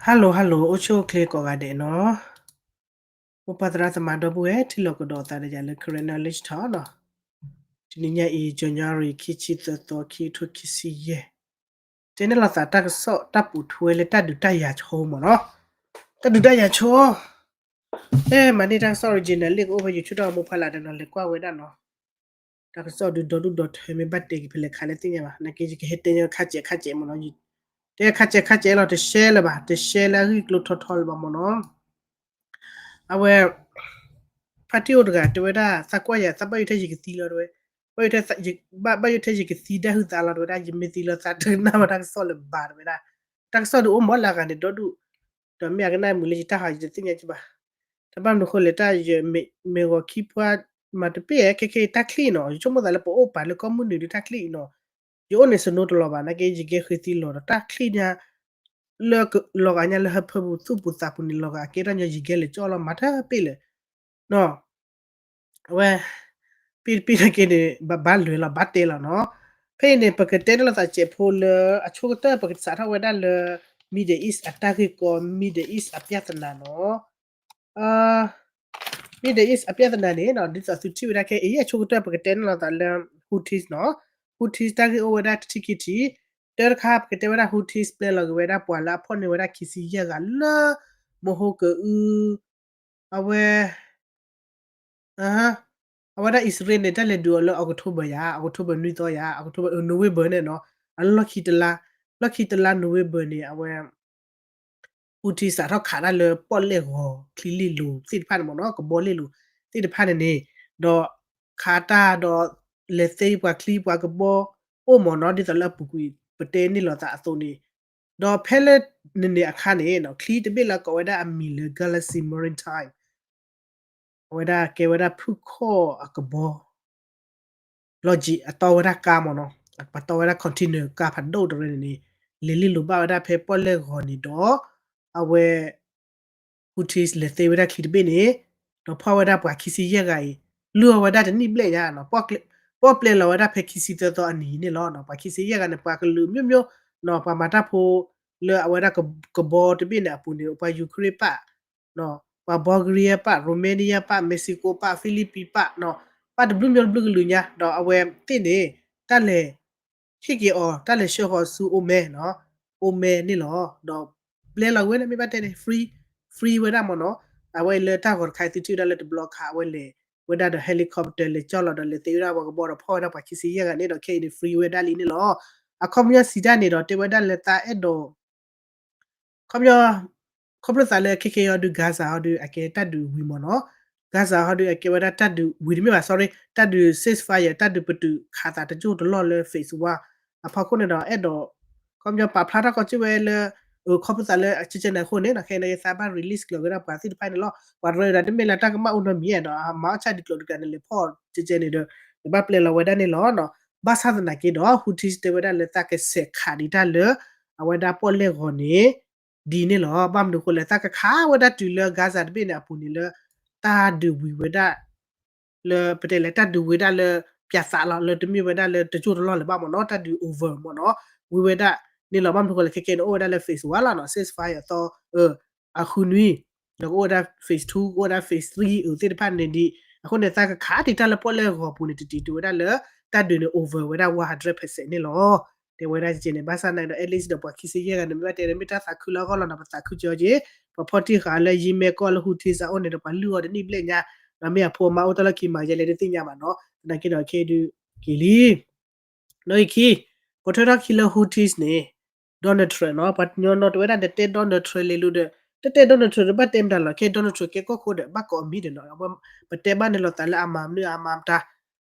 Hello hello အိၣ်ဆူၣ်အိၣ်ချ့ကိးဂၤဒဲးနီၤ, မိၢ်ပၢ်သရၣ်သမါဒီပုၢ်ဝဲၢ် ထံၣ်လိာ်ကဒီးသးဒီးယၤလၢ Karen Knowledge Talk နီၤ, တနံၤညါအံၤ January ခံဆံသၢသီ ခံကထိခံဆံယဲၢ်, တဲန့ၣ်လိာ်သးတၢ်ကစီၣ်တၢ်ပိာ်ထွဲလၢတၢ်ဒုးတၢ်ယၤဆိမ့ၢ်နီၤ, တၢ်ဒုးတၢ်ယၤဆိ အဲ မၤန့ၢ်တၢ်ကစီၣ် original လံ ကအိၣ်ဖဲ YouTube တၢ်ဂီၤမူဖီလာ်ဒီးနီၤ လဲၤကွၢ်ဝဲဒၣ်နီၤ, တၢ်ကစီၣ်ဒုးဒီဒူၣ်ဒီထၢမ့ၢ်ဘၣ်တဲက့ၤဖဲလဲၣ်ခါလၢသ့ၣ်ညါဘၣ်, နာ်က့ယကဟဲတဲညါခါစဲးခါစဲးမ့ၢ်နီၤ, တဲခါစဲးခါစဲးလီၤ တရှဲလၢၤဘၣ် တရှဲလၢအဂ့ၢ်ကျိၤထီထီလၢၤဘၣ်မ့ၢ်နီၤ, အဝဲ ဖါတံၢ်အိၣ်တဂၤတဲဝဲဒၣ် သးကွၢ်ယၤ သးဘၣ်ယိၣ်ထဲယကသံလီၤတဲဝဲ, ဘၣ်ယိၣ်ထဲ ဘၣ်ယိၣ်ထဲယကသံဒၣ်ဟုၣ်သးလီၤတဲဝဲဒၣ် ယမ့ၢ်သံလီၤသးတကနၣ်ဝဲတၢ်ကစီၣ်လၢၤဘၣ်တဲဝဲဒၣ်, တၢ်ကစီၣ်ဒုးအိၣ်မ့ၢ်လၢအဂၤန့ၣ်ဒီဒူၣ်, ဒီးမ့ၢ်အကနၣ်မုာ်လၢယတၢ်ဟးယတသ့ၣ်ညါကဘၣ်, တၢ်ဘၣ်မနုၤဃိလဲၣ် တၢ်ယမ့ၢ်ဂီၤခံပှၢ်မၤတပ့ၢ် ခဲခဲအံၤတၢ်ချံၣ်နီၤ ယဆိကမိၣ်သးလၢပအိၣ်ပာ်လၢကီၢ်မုၢ်နုာ်ဒီးတၢ်ချံၣ်အံၤနီၤ, ယအိၣ်န့ၣ်စနိတလီၤဘၣ် နာ်က့ယကဲဃ့သံလီၤဒီးတၢ်ချံၣ်ညါ လၢလီၤဂာ်ညါလၢဟၢဖၢပူၤသူၣ်ပူၤသးပူၤန့ၣ် လီၤဂာ်အကဲထီၣ်ညီယကဲလဲၤကၠီၣ်လီၤမၤတပ့ၢ်လဲၣ်, အဝဲ ပ့ၢ်တပ့ၢ်နာ်က့န့ၣ် ဘၣ်ဘၣ်လွဲၤလီၤ ဘၣ်တဲလီၤနီၤ, ဖဲအံၤန့ၣ် ပကတဲန့ၢ်လိာ်သးစဲးဖိလၢ အဆိကတၢၢ် ပကစးထီၣ်ဝဲဒၣ်လၢ Middle East အတၢ်ဂ့ၢ်ကီ Middle East အပြဿနာနီၤ, Middle East အပြဿနာန့ၣ်နီၤ ဒ်သိးသုထံၣ်ဝဲဒၣ်ခဲအံၤ အဆိကတၢၢ် ပကတဲန့ၢ်လိာ်သးလၢ Houthis နီၤ, Houthis တၢ်ဂ့ၢ်အိၣ်ဝဲဒၣ်တထံၣ်ခံထံၣ်, တၢတခါ ပကတဲဝဲဒၣ် Houthis ပျဲလီၤက့ၤဝဲဒၣ်ပှၤလၢအဖီၣ်န့ၢ်ဝဲဒၣ်ခံဆံယဲၢ်ဂၤလၢ မဟိကအူ အဝဲ အဝဲဒၣ်အံၣ်စရ့လးန့ၣ် တၢ်လဲၤဒုးအီၤလၢ October ယၤ, October နွံသီယၤ, October November န့ၣ်နီၤ, အလီၢ်ခံတလါ, လီၢ်ခံတလါ November န့ၣ် အဝဲ Houthi စးထီၣ်ခးတၢ်လၢပီၣ်လဲၣ်ဂီၤချံလ့လိၤသ့ၣ်တဖၣ်န့ၣ်မ့ၢ်နီၤ, ကဘီလ့လိၤသ့ၣ်တဖၣ်န့ၣ်န့ၣ်, ဒီးခးတၢ်ဒီး လဲၤသ့ပှၤချံပှၤကဘီအိၣ်မ့ၢ်နီၤ, ဒ်သိးလၢအပူၤကွံာ် ပတဲန့ၢ်လိာ်သးအသိးန့ၣ်, ဒီးဖဲလၢနန့ၣ်အခါန့ၣ် ချံတဘ့ၣ်လၢကိးဝဲဒၣ်အမံၤလၢ Galaxy Maritime အဝဲဒၣ်ကဲဝဲဒၣ်ဖုၣ်ခီၣ်အကဘီ လီၢ်ကံ အတီဝဲဒၣ်ကါမ့ၢ်နီၤ, ပတီဝဲဒၣ် container ကါဖးဒိၣ်တရၢန့ၣ်န့ၣ်, လဲၤလ့လိၤဘၣ်ဝဲဒၣ်ဖဲပီၣ်လဲၣ်ဂီၤန့ၣ်ဒီး အဝဲ Houthis လဲၤသ့ဝဲဒၣ်ချံတဘ့ၣ်န့ၣ်, ဒီးဖီၣ်ဝဲဒၣ်ပှၤခံဆံယဲၢ်ဂၤအံၤ, လုၢ်အီၣ်ဝဲဒၣ်တနံၣ်ဘျဲၣ်ညါ, ပီၣ်ပျဲလီၤဝဲဒၣ်ဖဲခံဆံသၢသီအနံၤန့ၣ်လီၤ. ပှၤခံဆံယဲၢ်ဂၤန့ၣ် ပှၤကလုာ်မျိုးမျိုး, ပှၤမၤတၢ်ဖိလၢအဝဲဒၣ်ကဘီတဘ့ၣ်န့ၣ်အပူၤန့ၣ် ပှၤ Ukraine ပၣ် ပှၤ Bulgaria ပၣ်, Romania ပၣ်, Mexico ပၣ်, Philippines ပၣ်, ပၣ်တဘျုးမျိုးတဘျုးကလုာ်ညါ, ဒီးအဝဲသ့ၣ်န့ၣ် တၢ်လဲၤဟ့ၣ်က့ၤအီၤ တၢ်လဲၤဆှၢဃီၤဆူ Oman, Oman န့ၣ်လီၤ. ဒီးပျဲလီၤဝဲန့ၣ် မ့ၢ်ဘၣ်တဲန့ၣ် free, free ဝဲဒၣ်မ့ၢ်နီၤ. အဝဲလၢတၢ်ဂီၤတခါသုထံၣ်ဝဲဒၣ်လၢတဘျီခါ အဝဲလဲၤဝဲဒၣ်ဒီး helicopter လဲၤကၠီၣ်လီၤဒီးလဲၤသ့ဝဲဒၣ်ပှၤကဘီဒီးဖီၣ်ဝဲဒၣ်ပှၤခံဆံယဲၢ်ဂၤန့ၣ်ဒီး ခဲအံၤန့ၣ် free ဝဲဒၣ်လံန့ၣ်လီၤ. အခီပညီစံးတၢ်န့ၣ်ဒီး တဲဝဲဒၣ်လၢသးအဲၣ်ဒိး ခီပညီ ခီဖျိသးလၢခဲခဲအံၤဒုး Gaza ဟီဒုး အကဲတၢ်ဒုးဝံၤမ့ၢ်နီၤ. Gaza ဟီဒုး အကဲဝဲဒၣ်တၢ်ဒုးဝံၤတမ့ၢ်ဘၣ် sorry, တၢ်ဒုး ceasefire တၢ်ဒုးပတုာ်ခးသးတကၠိၢ်တလီၢ်လၢ phase one အဖီခိၣ်န့ၣ်ဒီး အဲၣ်ဒိး ခီပညီပာ်ဖျါထီၣ်ကီၢ်စ့ၢ်ဝဲလၢ ခီဖျိသးလၢအကဲကဲန့ၣ်အဃိန့ၣ် ခဲအံၤသးဘၣ် release ကျၢၤဝဲဒၣ်ပှၤသ့ၣ်တဖၣ်န့ၣ်လီၤ. ပှၤတရၢဒီးတမ့ၢ်လၢတၢ်ကမၣ်အိၣ်နီတမံၤဒီး အမၤအီၣ်ဆၣ်ဒံးကျိၤတဂၤန့ၣ် လဲၤဖီၣ်ကဲကဲန့ၣ်ဒီး တဘၣ်ပျဲလီၤဝဲဒၣ်န့ၣ်လီၤ. ဘၣ်ဆၣ်သနာ်က့ဒီး Houthis တဲဝဲဒၣ်လၢသးကဆဲးခးဒံးတၢ်လၢ အဝဲဒၣ်ပီၣ်လဲၣ်ဂီၤန့ၣ် ဒ်န့ၣ်လီၤ. ဘၣ်မနုၤအဃိလဲၣ် သးကခးဝဲဒၣ်တုၤလၢ Gaza တဘ့ၣ်န့ၣ်အပူၤန့ၣ်လၢ တၢ်ဒုးဝံၤဝဲဒၣ် လၢပတဲလဲၣ် တၢ်ဒုးဝံၤဒၣ်လၢ ပြသးလီၤ လၢတမ့ၢ်ဝဲဒၣ်လၢတကၠိၢ်တလီၢ်လၢၤဘၣ်မ့ၢ်နီၤ တၢ်ဒုး over မ့ၢ်နီၤ ဝံၤဝဲဒၣ်န့ၣ်လီၤ. ဘၣ်မနုၤအဃိလဲၣ် ခဲကဲန့ၣ် အိၣ်ဝဲဒၣ်လၢ phase one လီၤနီၤ ceasefire အသီ အဃုနွံ ဒီးကအိၣ်ဝဲဒၣ် phase two ကအိၣ်ဝဲဒၣ် phase three အသ့ၣ်တဖၣ်န့ၣ်ဒ် အဃိန့ၣ် သးကခးတံာ်တၢ်လၢပီၣ်လဲၣ်ဂီၤပူၤန့ၣ် တတုၤဝဲဒၣ်လၢ တၢ်ဒုးန့ၣ် over ဝဲဒၣ် one hundred percent န့ၣ်လီၤ. တဲဝဲဒၣ်ကဲန့ၣ် ဘၣ်ဆၣ်နာ်က့ဒီး at least ဒီးပှၤခံဆံယဲၢ်ဂၤန့ၣ် မ့ၢ်ဘၣ်တဲန့ၣ် မ့ၢ်တၢ်သးခုလၢအဂီၢ်လီၤနီၤ ပသးခုကၠီက့ၤ ပှၤဖီၣ်တံၢ်ဃာ်လၢယံၤမဲာ်ကီၢ်လၢ Houthis အအိၣ်န့ၣ်ဒီး ပှၤလုၢ်အီၤတနံၣ်ဘျဲၣ်ညါ ဒီးမ့ၢ်အဖိအမါအိၣ်တၢ်လီၢ်ခံမၤယဲလဲၣ်တသ့ၣ်ညါဘၣ်နီၤ သနာ်က့ဒီးခဲအံၤဒုးက့ၤလံ နီၣ်ဂံၢ်ခံ ပိာ်ထွဲထီၣ်ခံလၢ Houthis န့ၣ် Donald Trump နီၤ ပှၤကညီနီၤတဲဝဲဒၣ် နတဲ Donald Trump လဲၤလူၤဒီး တတဲ Donald Trump တဘၣ်တဲမတၤလီၤ ခဲ Donald Trump ကဲကီၢ်ခိၣ်ဒီး ဘၣ်ကိးအမံၤဒီးနီၤ ပတဲဘၣ်န့ၣ်လီၤသးလၢအမၤမနုၤအမၤမတၤ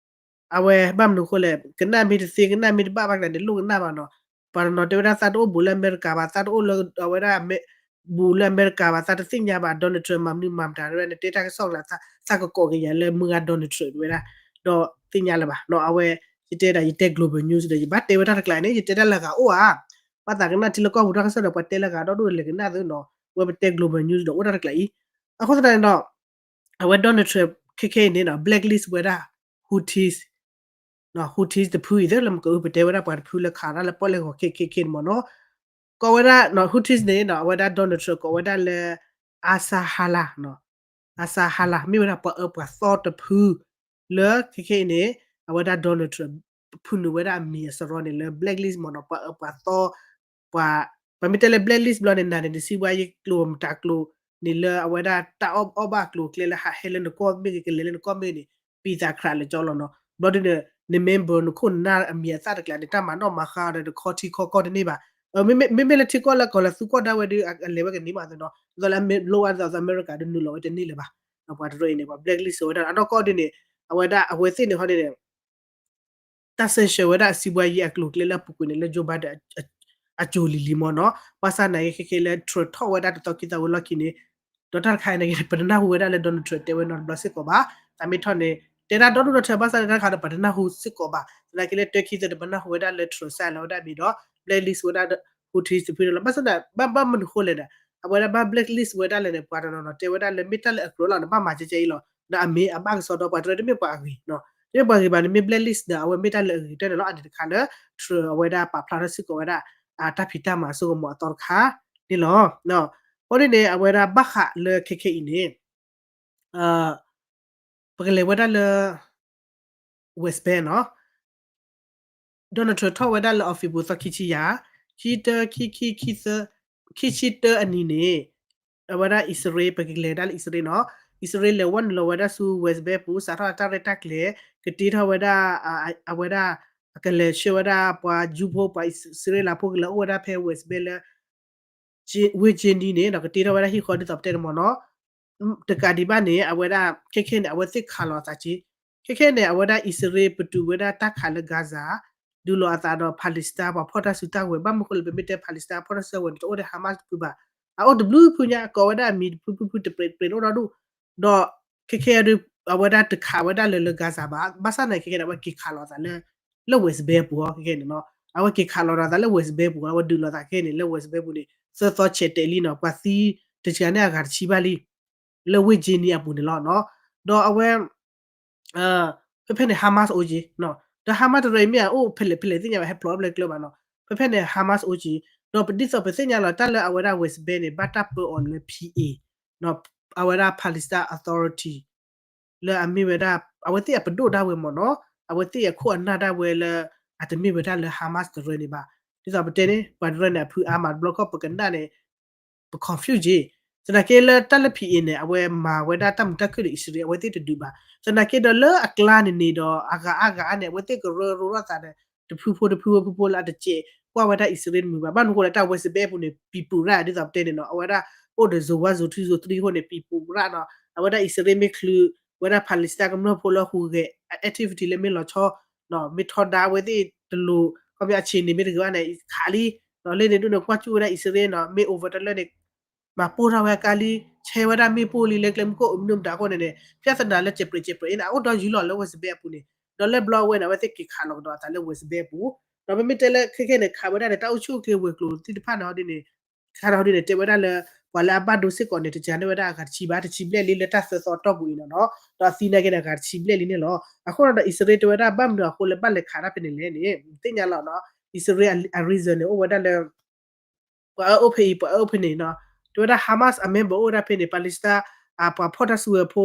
အဝဲဘၣ်မနုၤအဃိလဲၣ် ကနၣ်မ့ၢ်တသ့ ကနၣ်မ့ၢ်တဘၣ်ဘၣ်ကလဲၣ်န့ၣ် လိၣ်ကနၣ်ဘၣ်နီၤ ပှၤတနီၤတဲဝဲဒၣ်သးတအိၣ်ဘူးလၢအမဲရကၤဘၣ် သးတအိၣ်လၢအဝဲဒၣ် ဘူးလၢအမဲရကၤဘၣ် သးတသ့ၣ်ညါဘၣ် Donald Trump မၤမနုၤမၤမတၤတဲဝဲ နတဲတၢ်ကစီၣ်ကျါ သးကကိးက့ၤယၤလၢမုၢ်ဂၤ Donald Trump တဲဝဲဒၣ် ဒီးသ့ၣ်ညါလၢၤဘၣ်နီၤ အဝဲ ယတဲဒၣ် ယတဲ global news ဒီး ယဘၣ်တဲဝဲတၢ်တကျါန့ၣ် ယတဲတၢ်လၢဂၤအိၣ်ဧါ ဘၣ်သးကနၣ်ထံလၢကီၢ်ပူၤတၢ်ကစီၣ်ဒီး ပှၤတဲလၢဂၤဒီဒိၣ်လဲၤကနၣ်သ့နီၤ ဝဲပတဲ global news ဒီးအိၣ်တၢ်တကျါအံၤ အဃိသတးန့ၣ်ဒီး အဝဲ Donald Trump ခဲခဲအံၤန့ၣ်နီၤ blacklist ဝဲဒၣ် Houthis Houthis တဖုအံၤသ့လၢမ့ၢ်ကပတဲဝဲဒၣ်ပှၤတဖုလၢခးတၢ်လၢပီၣ်လဲၣ်ဂီၤခဲခဲခဲန့ၣ်မ့ၢ်နီၤ ကိးဝဲဒၣ် Houthis န့ၣ်နီၤ အဝဲဒၣ် Donald Trump ကိးဝဲဒၣ်လၢ အၤဆဟါလါ အၤဆဟါလါ မ့ၢ်ဝဲဒၣ်ပှၤအၢပှၤသီတဖု လၢခဲခဲအံၤန့ၣ် အဝဲဒၣ် Donald Trump ဖုၣ်နုာ်ဝဲဒၣ်အမံၤအစရီန့ၣ်လၢ blacklist မ့ၢ်နီၤ ပှၤအၢပှၤသီ ပှၤ ပမ့ၢ်တဲလၢ blacklist ဘျီန့ၣ် နၤန့ၣ် နစံးဘှါယ့ကျိၤမတၤကျိၤန့ၣ်လၢအဝဲဒၣ် တၢ်အီၣ်အီၣ်ဘၣ်ကျိၤကျဲလၢဟးဟဲလၢနကီၢ်မ့ၢ်ဂ့ၤ ကလဲၤလၢနကီၢ်မ့ၢ်ဂ့ၤန့ၣ် ပံသးခရးလၢကၠီလီၤနီၤ. ဘျီဒုန့ၣ် န member နခိၣ်နနၢ်အမံၤအသၣ်တကျါန့ၣ် တၢ်မၤနီၣ်မၤဃါအီၤဒီး နခီထံခီကီၢ်တန့ၢ်ဘၣ်. မ့မ့ၢ်လၢထံကီၢ်လၢကီၢ်လၢသူကီၢ်ဒၣ်ဝဲဒု အလဲၤဝဲကန့ၢ်မးသ့နီၤ ဒ်သိးလၢအမ့ၢ်လိၣ်ဝဲဒ်သိးအမဲရကၤဒုနုာ်လီၤဝဲတန့ၢ်လၢၤဘၣ်. ပှၤတရၢအံၤန့ၣ် ပှၤ blacklist ဝဲဒၣ် အနီၢ်ကီၢ်ဒုန့ၣ် အဝဲဒၣ်အဝဲသ့ၣ်န့ၣ်ဟီဒုန့ၣ် တၢ်စဲးဆှၢဝဲဒၣ်အစံးဘှါယ့အကျိၤကျဲလၢအပူၤကွံာ်န့ၣ် လၢ Joe Biden အ အစိၤလံၤလံၤမ့ၢ်နီၤ. ဘၣ်ဆၣ်နာ်က့ခဲခဲလၢ Trump ထီၣ်ဝဲဒၣ်တသီခံသီဝံၤလီၢ်ခံန့ၣ် ဒီးတၢ်တခါအံၤန့ၣ် ပတနၢ်ဟူဝဲဒၣ်လၢ Donald Trump တဲဝဲနီတဘျီစ့ၢ်ကီးဘၣ်. သးမ့ၢ်ထီၣ်န့ၣ် တဲဒၣ်ဒီဒူၣ်ဒီထၢ ဘၣ်ဆၣ်န့ၣ်တၢ်တခါဒီးပတနၢ်ဟူစ့ၢ်ကီးဘၣ်. သနာ်က့လၢတၢခံသၢတပနၢ်ဟူဝဲဒၣ်လၢ Trump စဲးလီၤဝဲဒၣ်မံၤဒီး blacklist ဝဲဒၣ် Houthis တဖုန့ၣ်လီၤ. ဘၣ်ဆၣ်န့ၣ် ဘၣ်မနုၤဃိလဲၣ်ဒီး အဝဲဒၣ်ဘၣ် blacklist ဝဲဒၣ်လဲၣ်န့ၣ် ပှၤတနီၤနီၤတဲဝဲဒၣ်လၢမ့ၢ်တၢ်လၢအကြၢးလီၤန့ၣ် ဘၣ်မၤကဲကဲအံၤလီၤ. ဒီးအမ့ၢ်အဘၣ်ကစီဒီ ပှၤတရၢတမ့ၢ်ပှၤအဂ့ၤ တမ့ၢ်ပှၤဂ့ၤဘၣ်န့ၣ် မ့ၢ် blacklist ဒီး အဝဲမ့ၢ်တၢ်လၢအဂ့ၤကတၢၢ်န့ၣ်လီၤ. အန့ၣ်တခါလၢ Trump အဝဲဒၣ်ပာ်ဖျါထီၣ်စ့ၢ်ကီးဝဲဒၣ် တၢ်ဖံးတၢ်မၤအစိကမီၤအသီတခါန့ၣ်လီၤ. အဃိန့ၣ်န့ၣ် အဝဲဒၣ်ဘၣ်ဃးလၢခဲခဲအံၤန့ၣ် ပကလဲၤဝဲဒၣ်လၢ West Bank နီၤ Donald Trump ထီၣ်ဝဲဒၣ်လၢ office ပူၤသီခံဆံယဲၢ်, ခံတၢ ခံခံ ခံသၢ ခံဆံတၢအနံၤန့ၣ် အဝဲဒၣ်အံၣ်စရ့လး ပကလဲၤဒၣ်လၢအံၣ်စရ့လးနီၤ, အံၣ်စရ့လးလဲၤဝဲနုာ်လီၤဝဲဒၣ်ဆူ West Bank ပူၤ စးထီၣ်တၢ်ရဲၣ်တၢ်ကျဲၤ ကတ့ထီၣ်ဝဲဒၣ် အဝဲဒၣ် ကလဲၤဆှၢဝဲဒၣ်ပှၤယူဖိ ပှၤအံၣ်စရ့လးဖိကလဲၤအိၣ်ဝဲဒၣ်ဖဲ West Bank လၢ ဝ့ၢ်ကၠ့နံန့ၣ် ဒီးကတ့ထီၣ်ဝဲဒၣ်ဟံၣ်ဃီဒ်သိးပတဲန့ၣ်မ့ၢ်နီၤ, တကးဒံးဘၣ်န့ၣ် အဝဲဒၣ် ခဲခဲန့ၣ် အဝဲသ့ၣ်ခးလီၤအသးက့, ခဲခဲန့ၣ် အဝဲဒၣ်အံၣ်စရ့လးပတုာ်ဝဲဒၣ်တၢ်ခးလၢ Gaza ဒုးလိာ်အသးဒီး Palestine ပှၤဖီၣ်တၢ်စုတၢ်ဝဲၤ ဘၣ်မနုၤဃိလဲၣ် ပမ့ၢ်တဲ Palestine ဖီၣ်တၢ်စုတၢ်ဝဲၤန့ၣ် တအိၣ်ဒီး Hamas တဖုဘၣ်, အအိၣ်တဘျုးဖုညါ ကိးဝဲဒၣ်အမံၤတဖုဖုဖု တပြဲးတပြဲးအိၣ်ဒီဒူၣ်, ဒီးခဲခဲဒုး အဝဲဒၣ်တခးဝဲဒၣ်လၢလၢ Gaza ဘၣ်, ဘၣ်ဆၣ်န့ၣ် ခဲခဲန့ၣ် အဝဲက့ၤခးလီၤအသးလၢ လၢ West Bank ပူၤဟီ ခဲခဲန့ၣ်နီၤ, အဝဲက့ၤခးလီၤဒီးအသးလၢ West Bank ပူၤ အဝဲဒုးလိာ်သးခဲန့ၣ် လၢ West Bank ပူၤန့ၣ် သၢသီဆဲးတဲာ်လံနီၤ, ပှၤသံတစှၤန့ၢ်အဂၤတဆံဘၣ်လံ လၢဝ့ၢ်ကၠ့နံအပူၤန့ၣ်လီၤနီၤ, ဒီးအဝဲ ဖဲဖဲန့ၣ် Hamas အိၣ်က့ၤ, ဒီး Hamas တရၢအံၤမ့ၢ်အအိၣ်ဖဲလဲၣ်ဖဲလဲၣ်သ့ၣ်ညါဘၣ် ဟဲဖျိးဖဲလဲၣ်ကျၢၤဘၣ်နီၤ, ဖဲဖဲန့ၣ် Hamas အိၣ်က့ၤ, ဒီးပဒ်သိးပသ့ၣ်ညါလီၤ တၢ်လၢအဝဲဒၣ် West Bank န့ၣ် ဘၣ်တၢ်ပၢအီၤလၢ P A အဝဲဒၣ် Palestine Authority လၢအမ့ၢ်ဝဲဒၣ် အဝဲသ့ၣ်အပဒိၣ်ဒၣ်ဝဲမ့ၢ်နီၤ, အဝဲသ့ၣ်အခိၣ်အနၢ်ဒၣ်ဝဲလၢ အတမ့ၢ်ဝဲဒၣ်လၢ Hamas တရၢန့ၣ်ဘၣ်, ဒ်သိးပတဲန့ၣ် ပှၤတရၢန့ၣ် အဖုအါမးတဘျီခီၣ် ပကနၣ်န့ၣ် ပ confuse က့ၤ, သနာ်က့လၢတၢ်လၢ P A န့ၣ် အဝဲမၤဝဲဒၣ်တၢ်မုာ်တၢ်ခုၣ်ဒီးအံၣ်စရ့လး အဝဲသ့ၣ်တဒုးဘၣ်, သနာ်က့ဒီးလၢအကျါန့ၣ်န့ၣ်ဒီး အဂၤအါဂၤအါန့ၣ် အဝဲသ့ၣ်ကရၢကရိထီၣ်သးဒီး တဖုဖိတဖုဖိဖုဖိလၢအတစဲးကွၢ်ဝဲဒၣ်အံၣ်စရ့လးတမုာ်ဘၣ်, ဘၣ်မနုၤဃိလဲၣ် တၢ် West Bank ပူၤန့ၣ် ပံၤပူၤရၣ် ဒ်သိးပတဲန့ၣ်နီၤ, အဝဲဒၣ်အိၣ်ဒီး zone one zone two zone three အဃိန့ၣ် ပံၤပူၤရၣ်နီၤ, အဝဲဒၣ်အံၣ်စရ့လးမ့ၢ်ချုးဝဲဒၣ် Palestine ကမျၢၢ်ဖိလၢဟူးဂဲၤ အ activity လၢမ့ၢ်လီၤဆီ မ့ၢ်ထီဒါဝဲသ့ၣ်တလိၤ ခီပညီအဆံးန့ၣ်မ့ၢ်တဂ့ၤဘၣ်န့ၣ် ခးလံ, လၢန့ၣ်ဒ်န့ၣ် ကွၢ်စူၣ်ဝဲဒၣ်အံၣ်စရ့လးနီၤ မ့ၢ် over တၢ်လၢန့ၣ် မၤပိၢ်ထီၣ်ဝဲအကါလံ, ဆဲးဝဲဒၣ်မ့ၣ်ပိၢ်လံလၢကျဲမုၢ်ခိၣ် မနုၤမတၤအဃိန့ၣ်န့ၣ် ပြဿနာလၢ separate separate အံၤန့ၣ် အအိၣ်ဒီးယုၢ်လီၤလၢ West Bank အပူၤန့ၣ်, ဒီးလၢဘျီဝဲန့ၣ် အဝဲသ့ၣ်က့ၤခးလီၤကဒီးအသးလၢ West Bank အပူၤ, ဒီးမ့မ့ၢ်တဲလၢခဲခဲန့ၣ် ခးဝဲဒၣ်န့ၣ် တၢ်အိၣ်ဆူၣ်အိၣ်ချ့ဝဲၤကျိၤသ့ၣ်တဖၣ်န့ၣ်ဟီဒ်န့ၣ် ခးဒီးဟီဒ်န့ၣ် တဲဝဲဒၣ်လၢ ပှၤလၢအဘၣ်ဒိစ့ၢ်ကီးန့ၣ် တစှၤန့ၢ်ဝဲဒၣ်အဂၤတဆံဘၣ် တဆံဘျဲၣ်လံလၢတၢ်သၢသီအတီၢ်ပူၤအံၤန့ၣ်နီၤ, ဒီးအသံနာ်က့န့ၣ် အဂၤတဆံဘျဲၣ်လံန့ၣ်လီၤ. အဃိဒီး အံၣ်စရ့လးတဲဝဲဒၣ် ဘၣ်မနုၤအဃိလၢဘၣ်လဲၤခးတၢ်ဖဲန့ၣ်လဲၣ်န့ၣ် သ့ၣ်ညါလီၤနီၤ, အံၣ်စရ့လးအ reason န့ၣ် အိၣ်ဝဲဒၣ်လၢ ပှၤအၢအိၣ်ဖဲအံၤ ပှၤအၢအိၣ်ဖဲန့ၣ်နီၤ, တဲဝဲဒၣ် Hamas အ member အိၣ်ဝဲဒၣ်ဖဲန့ၣ် Palestine ပှၤဖီၣ်တၢ်စုဝဲၤဖိ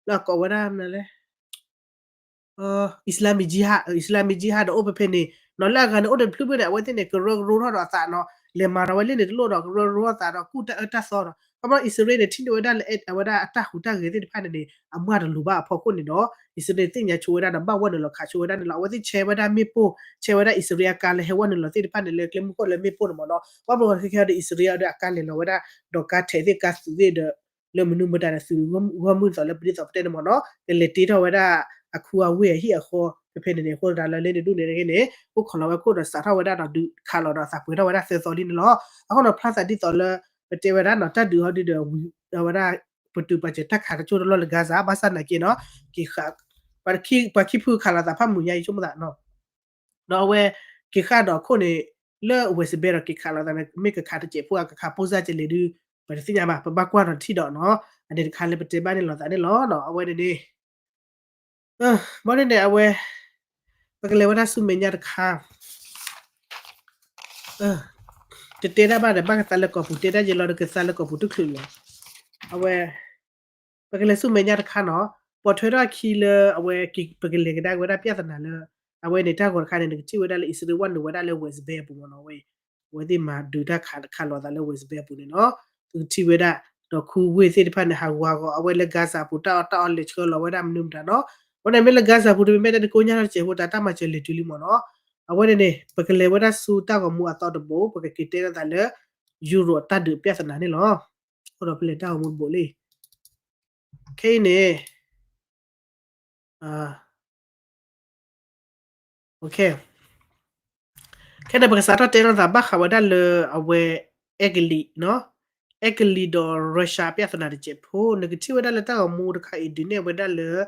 လၢအကိးဝဲဒၣ်မနုၤလဲၣ် Islamic Jihad, Islamic Jihad ဒီးအိၣ်ဖဲဖဲန့ၣ်နီၤ, လၢအဂၤန့ၣ် အိၣ်ဒီးတဖျၢၣ်ဖျၢၣ်န့ၣ် အဝဲသ့ၣ်န့ၣ် ကရၢကရိထီၣ်ဒီးအသးနီၤ, လဲၤမၤဒီးဝဲလၢန့ၣ်တလိၣ်ဒီး ကရၢကရိထီၣ်သးဒီး ကူၣ်တၢ်အၢတၢ်သီနီၤ, ခီဖျိအံၣ်စရ့လးန့ၣ် ထံၣ်န့ၢ်ဝဲဒၣ်လၢအဝဲဒၣ်အတၢ်ဟူးတၢ်ဂဲၤသ့ၣ်တဖၣ်န့ၣ်န့ၣ် အမုၢ်တလိၤဘၣ်အဖီခိၣ်န့ၣ်ဒီး အံၣ်စရ့လးသ့ၣ်ညါဆိဝဲဒၣ်ဒီး ဘၣ်ဝဲနုာ်လီၤခးဆိဝဲဒၣ်န့ၣ်လီၤ. အဝဲသ့ၣ်ဆဲးဝဲဒၣ်မ့ၣ်ပိၢ်, ဆဲးဝဲဒၣ်အံၣ်စရ့လးအကါလၢဟဲဝဲနုာ်လီၤသ့ၣ်တဖၣ်န့ၣ် လၢကျဲမုၢ်ခိၣ်လၢမ့ၣ်ပိၢ်န့ၣ်မ့ၢ်နီၤ, ဘၣ်မနုၤဃိခဲခဲဒီး အံၣ်စရ့လးဒီးအကါလဲၤလီၤဝဲဒၣ် ဒီးကါထဲးသ့ၣ်ကါသုးသ့ၣ်ဒီး လၢမနုၤမတၤဒီး သုးဂီၢ်မုၢ်သိးလၢပဒ်သိးပတဲန့ၣ်မ့ၢ်နီၤ, ကလဲၤတ့ထီၣ်ဝဲဒၣ် အခူအဝ့ၢ်အဟံၣ်အဃီ ဖဲဖဲန့ၣ်န့ၣ် အဃိသတးလၢလၢန့ၣ်ဒူၣ်န့ၣ်တဂ့ၤန့ၣ် အိၣ်ခိးလီၤဝဲခိၣ်ဒီးစးထီၣ်ဝဲဒၣ်ဒီးဒုးခးလီၤဒီး သးပှဲၤထီၣ်ဝဲဒၣ်သၢသီလံန့ၣ်လီၤ. အဃိဒီးဖျါသးဒ်သိးလၢ ပတဲဝဲဒၣ်နီၤ တၢ်ဒုးဟီဒုဒီး ဝံၤဝဲဒၣ် ပတုာ်ပာ်စၢၤတၢ်ခးတကၠိၢ်တလီၢ်လၢ Gaza ဘၣ်ဆၣ်နာ်က့နီၤ က့ၤဃာ် ပှၤခံဖုခးလီၤသးဖးမုာ်ညါအံၤ ဆိကမိၣ်သးနီၤ ဒီးအဝဲ က့ၤဃာ်ဒီးအခိၣ်န့ၣ် လၢ West Bank ဒီးက့ၤခးလီၤသးန့ၣ် မ့ၢ်ကခးတစဲးဖိ ကခးပိၢ်စၢ်ကလဲာ်ဒုး ပတသ့ၣ်ညါဘၣ် ပဘၣ်ကွၢ်ဒီးထံၣ်ဒီးနီၤ အန့ၣ်တခါလၢပတဲဘၣ်န့ၣ်လီၤသးန့ၣ်လီၤ. အဝဲန့ၣ်န့ၣ် ဘၣ်န့ၣ်န့ၣ် အဝဲ ပကလဲၤဝဲဒၣ်ဆူမဲာ်ညါတခါ တ တတဲတၢ်ဘၣ်ဒီး ဘၣ်ကသါလၢကီၢ်ပူၤ တဲတၢ်ယဲလီၤဒီး ကသါလၢကီၢ်ပူၤတချုးလီၤ. အဝဲ ပကလဲၤဆူမဲာ်ညါတခါနီၤ, ပိာ်ထွဲထီၣ်အခံလၢအဝဲ ပကလဲၤကဒါက့ၤဝဲဒၣ်ပြဿနာလၢ အဝဲန့ၣ်တၢ်ဂီၤတခါန့ၣ် နကထံၣ်ဝဲဒၣ်လၢ အံၣ်စရ့လးဝဲနုာ်ဝဲဒၣ်လၢ West Bank အပူၤမ့ၢ်နီၤ, အဝဲ အဝဲသ့ၣ်မၤဒုးတၢ်ခးတခါလီၤသးလၢ West Bank အပူၤန့ၣ်နီၤ, သုကထံၣ်ဝဲဒၣ် ဒီးခူဝ့ၢ်သ့ၣ်တဖၣ်န့ၣ် ဟးဂူာ်ဟးဂီၤ အဝဲလၢ Gaza အပူၤ တၢ်အီၣ်တၢ်အီလဲၤဆှၢလီၤဝဲဒၣ်မနုၤမတၤနီၤ, အဝဲန့ၣ်မ့ၢ်လၢ Gaza အပူၤတမ့ၢ်မ့ၢ်တၢ်တကိညၢ်ထီၣ်တစဲးဖိ တၢ်တၢ်မၤစၢၤလဲၤတုၤလံမ့ၢ်နီၤ, အဝဲန့ၣ်န့ၣ် ပကလဲၤဝဲဒၣ်ဆူတၢ်ဂီၤမူအသီတဘိ ပကက့ၤတဲလိာ်သးလၢ Europe အတၢ်ဒုးပြဿနာန့ၣ်လီၤ. အိၣ်ဒီးဖဲလဲၣ်တၢ်ဂီၤမူတဘိလံ. ခဲအံၤန့ၣ် ခဲန့ၣ် ပကစးထီၣ်တဲလိာ်သးဘၣ်ဃးဝဲဒၣ်လၢအဝဲ အဲကလံးနီၤ, အဲကလံးဒီး Russia ပြဿနာတစဲးဖိ နကထံၣ်ဝဲဒၣ်လၢတၢ်ဂီၤမူတခါအံၤ ဒုးနဲၣ်ဝဲဒၣ်လၢ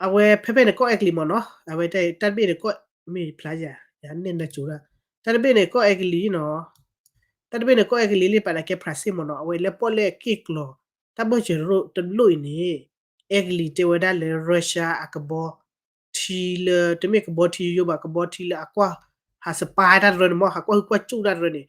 အဝဲဖဲဖဲန့ၣ်ကီၢ်အဲကလံးမ့ၢ်နီၤ, အဝဲတၢ်တဘ့ၣ်န့ၣ်ကီၢ် မ့ၢ်ဖျါယၤ ယၤနဲၣ်နၢ်ကၠိဒၣ်, တၢ်တဘ့ၣ်န့ၣ်ကီၢ်အဲကလံးနီၤ, တၢ်တဘ့ၣ်န့ၣ်ကီၢ်အဲကလံးလံပာ်နာ်ကဲ France မ့ၢ်နီၤ, အဝဲလၢပီၣ်လဲၣ်က့ၢ်ကျီၤ တၢ်ဘၢၣ်စၢၤတရိၣ်တလိၣ်အံၤန့ၣ် အဲကလံးတဲဝဲဒၣ်လၢ Russia အကဘီ ထံလၢ တမ့ၢ်ကဘီထံယိယိဘၣ် ကဘီထံလၢအကွၢ် ဟး spy တၢ်တရၢန့ၣ်မ့ၢ် ဟးကွၢ်ဟုၣ်ကွၢ်စူၣ်တၢ်တရၢန့ၣ်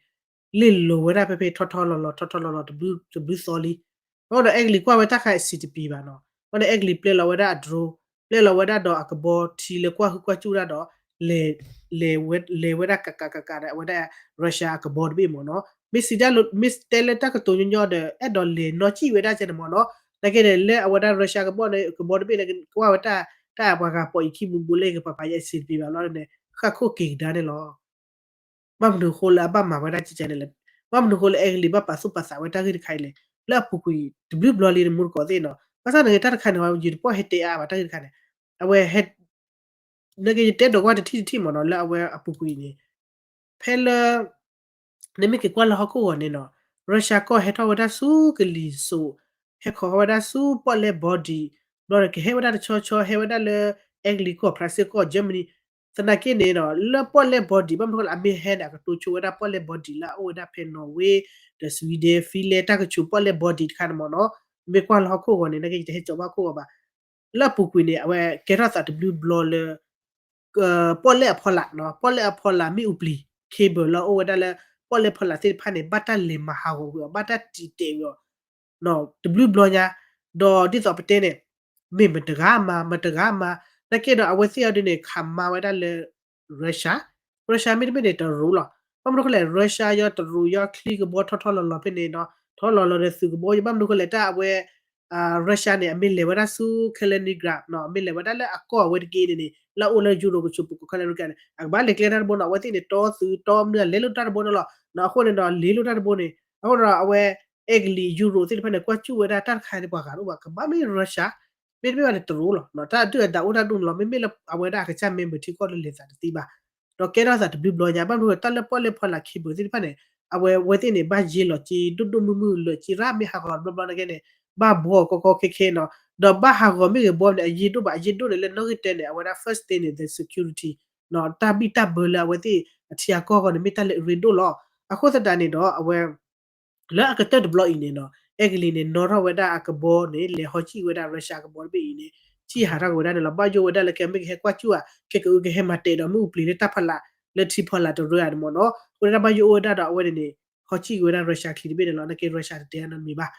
လ့ၢ်လီၤဝဲဒၣ်ဖဲဖဲထီထီလီၤလီၤ ထီထီလီၤလီၤ တဘျုးသီလံ. အဃိဒီးအဲကလံးကွၢ်ဝဲတၢ်ခါအစံးတပံၤဘၣ်နီၤ, အဃိဒီးအဲကလံးပျဲလီၤဝဲဒၣ်အ drone ပျဲလီၤဝဲဒၣ်ဒီးအကဘီထံလၢကွၢ်ဟုၣ်ကွၢ်စူၣ်တၢ်ဒီး လဲၤ လဲၤဝဲ လဲၤဝဲဒၣ်ကကးကကးဒီးအဝဲဒၣ် Russia အကဘီတဘ့ၣ်မ့ၢ်နီၤ, မ့ၢ်စံးတၢ် မ့ၢ်တဲလၢတၢ်ကတိၤညီညီဒီး အဲၣ်ဒိးလဲၤနီၣ်စံၣ်ဝဲဒၣ်ကဲန့ၣ်မ့ၢ်နီၤ, နာ်က့န့ၣ် လၢအဝဲဒၣ် Russia ကဘီန့ၣ် ကဘီတဘ့ၣ်န့ၣ် ကွၢ်ဝဲတၢ် တၢ်ပှၤဂၤပိာ်အံၤခံမူဘိလၢကပၤပၤယဲအစံးတပံၤဘၣ်လီၤန့ၣ် ဃၣ်ခိၣ်က့ၤကဒါန့ၣ်လီၤ. ဘၣ်မနုၤဃိလၢအဘၣ်မၤဝဲဒၣ်ကဲန့ၣ်လဲၣ်, ဘၣ်မနုၤဃိလၢအဲကလံးဘၣ်ပာ်သူၣ်ပာ်သးဝဲတၢ်ဂ့ၢ်တခါအံၤလဲၣ်, လၢအပူၤကွံာ်တဘျုးဘျီလံန့ၣ် မူတကိးသ့ၣ်နီၤ, ဘၣ်ဆၣ်နာ်က့တၢ်တခါန့ၣ် ယတပီၢ်ဟဲတဲအါဘၣ်တၢ်ဂ့ၢ်တခါန့ၣ်, အဝဲဟဲ နာ်က့ယတဲဒိးကွၢ်တထံၣ်တထံၣ်မ့ၢ်နီၤ လၢအဝဲအပူၤကွံာ်န့ၣ် ဖဲလၢ နမ့ၢ်က့ၤကွၢ်လၢဟီၣ်ခိၣ်ဂီၤန့ၣ်နီၤ, Russia ကီၢ်ဟဲထီၣ်ဝဲဒၣ်ဆူကလံၤစိး, ဟဲခိးဝဲဒၣ်ဆူပီၣ်လဲၣ် border, ဘျီဒီးကဟဲဝဲဒၣ်တဆီဆီ ဟဲဝဲဒၣ်လၢ အဲကလံးကီၢ် France ကီၢ် Germany, သနာ်က့န့ၣ်နီၤ လၢပီၣ်လဲၣ် border ဘၣ်မနုၤဃိလၢအမ့ၢ်ဟဲန့ၣ် အကတိၤဆိဝဲဒၣ်ပီၣ်လဲၣ် border လၢအအိၣ်ဝဲဒၣ်ဖဲ Norway ဒီး Sweden Finland တၢ်ကဆိးပီၣ်လဲၣ် border တခါန့ၣ်မ့ၢ်နီၤ, မ့ၢ်ကွၢ်လၢဟီၣ်ခိၣ်ဂီၤန့ၣ် နာ်က့ယတဟဲကၠီဘၣ်ဟီၣ်ခိၣ်ဂီၤဘၣ်, လၢအပူၤကွံာ်န့ၣ် အဝဲကဲထီၣ်သးတဘျုးဘျီလၢ ပီၣ်လဲၣ်အဖီလာ်နီၤ, ပီၣ်လဲၣ်အဖီလာ်မ့ၣ်အူပျံၤ cable လၢအအိၣ်ဝဲဒၣ်လၢ ပီၣ်လဲၣ်ဖီလာ်သ့ၣ်တဖၣ်န့ၣ် ဘၣ်တၢ်လဲၤမၤဟးဂီၤကွံာ်အီၤ ဘၣ်တၢ်တံာ်တဲာ်ကွံာ်အီၤ တဘျုးဘျီညါ, ဒီးဒ်သိးပတဲန့ၣ် မ့ၢ်မတဂၤမၤ မတဂၤမၤ, နာ်က့ဒီးအဝဲသ့ၣ်အီၤဒ်န့ၣ် ခးမၤဝဲဒၣ်လၢ Russia, Russia မ့တမ့ၢ်န့ၣ် တရူးလီၤ, ဘၣ်မနုၤဃိလဲၣ် Russia ယီၤတရူးယီၤချံကဘီထီၣ်ထီၣ်လီၤလီၤဖဲန့ၣ်နီၤ, ထီၣ်လီၤလီၤဒီးသုးကဘီ ဘၣ်မနုၤဃိလဲၣ် တၢ်အဝဲ Russia န့ၣ် အမ့ၢ်လဲၤဝဲဒၣ်ဆူ Kaliningrad နီၤ, အမ့ၢ်လဲၤဝဲဒၣ်လၢအကီၢ်အဝဲတက့ၢ်န့ၣ်န့ၣ် လၢအအိၣ်လၢ Europe ကဆိးပူၤကီၢ် Kaliningrad န့ၣ် အကဘၣ်လဲၤကျဲတၢ်တဘိနီၤ, အဝဲသ့ၣ်န့ၣ် တီသုးတီမနုၤ လဲၤလိာ်တၢ်တဘိန့ၣ်လီၤ, အဃိန့ၣ်ဒီး လဲၤလိာ်တၢ်တဘိန့ၣ် အဃိဒီးအဝဲ အဲကလံး Europe သ့ၣ်တဖၣ်န့ၣ် ကွၢ်စူၣ်ဝဲဒၣ်တၢ်တခါန့ၣ် ပှၤဂၤတအိၣ်ဘၣ် ကဘၣ်မ့ၢ် Russia မ့တမ့ၢ်ဘၣ်န့ၣ် တရူးလီၤ, တၢ်ဒုၣ်အဒၣ်အိၣ်တၢ်ဒိၣ်န့ၣ်လီၤ, မ့မ့ၢ်လၢအဝဲဒၣ်အကစၢ် member ထံကီၢ်လၢလဲၤသးတသ့ဘၣ်, ဒီးကဲထီၣ်သးတဘျုးဘျီညါ ဘၣ်မနုၤဃိ တၢ်လၢပီၣ်လဲၣ်ဖီလာ် cable သ့ၣ်တဖၣ်န့ၣ် အဝဲဝဲသ့ၣ်န့ၣ် ဘၣ်ယ့လီၤက့ ဒိၣ်ဒိၣ်မုၢ်မုၢ် လၢက့ရၣ်မ့ၢ်ဟးဂီၤတဘျီဘျီနာ်က့န့ၣ် ဘၣ်ဘှီကီကီခဲခဲနီၤ, ဒီးဘၣ်ဟးဂီၤမ့ၢ်ဂ့ၤဘှီန့ၣ် အယ့ဒိၣ်ဘၣ် အယ့ဒိၣ်န့ၣ်လၢနီၣ်ဂံၢ်တဲန့ၣ် အဝဲဒၣ် first thing န့ၣ် the security နီၤ, တၢ်ဘံၣ်တၢ်ဘၢလၢအဝဲသ့ၣ်အထံအကီၢ်အဂီၢ်န့ၣ် မ့ၢ်တၢ်လၢအရ့ဒိၣ်လီၤ. အဃိသတးန့ၣ်ဒီး အဝဲ လၢအကတၢၢ်တဘျီအံၤန့ၣ်နီၤ အဲကလံးန့ၣ် နီၣ်ထီၣ်ဝဲဒၣ်အကဘီန့ၣ် လဲၤဟီကံၣ်ဝဲဒၣ် Russia အကဘီတဘ့ၣ်အံၤန့ၣ် ကံၣ်ဟးထီၣ်က့ၤဝဲဒၣ်န့ၣ်လီၤ. ဘၣ်ယိၣ်ဝဲဒၣ်လၢကဲမ့ၢ်ကဟဲကွၢ်စူၣ်ဧါ ခဲကအုကဟဲမၤတဲာ်ဒီးမ့ၣ်အူပျံၤလၢတၢ်ဖီလာ် လၢထံဖီလာ်တရၢဧါန့ၣ်မ့ၢ်နီၤ. အဃိန့ၣ်တၢ်ဘၣ်ယိၣ်အိၣ်ဝဲဒၣ်ဒီးအဝဲန့ၣ်န့ၣ် ဟီကံၣ်က့ၤဝဲဒၣ် Russia ချံတဘ့ၣ်န့ၣ်လီၤ. နာ်က့ Russia တတဲနီတမံၤဘၣ်.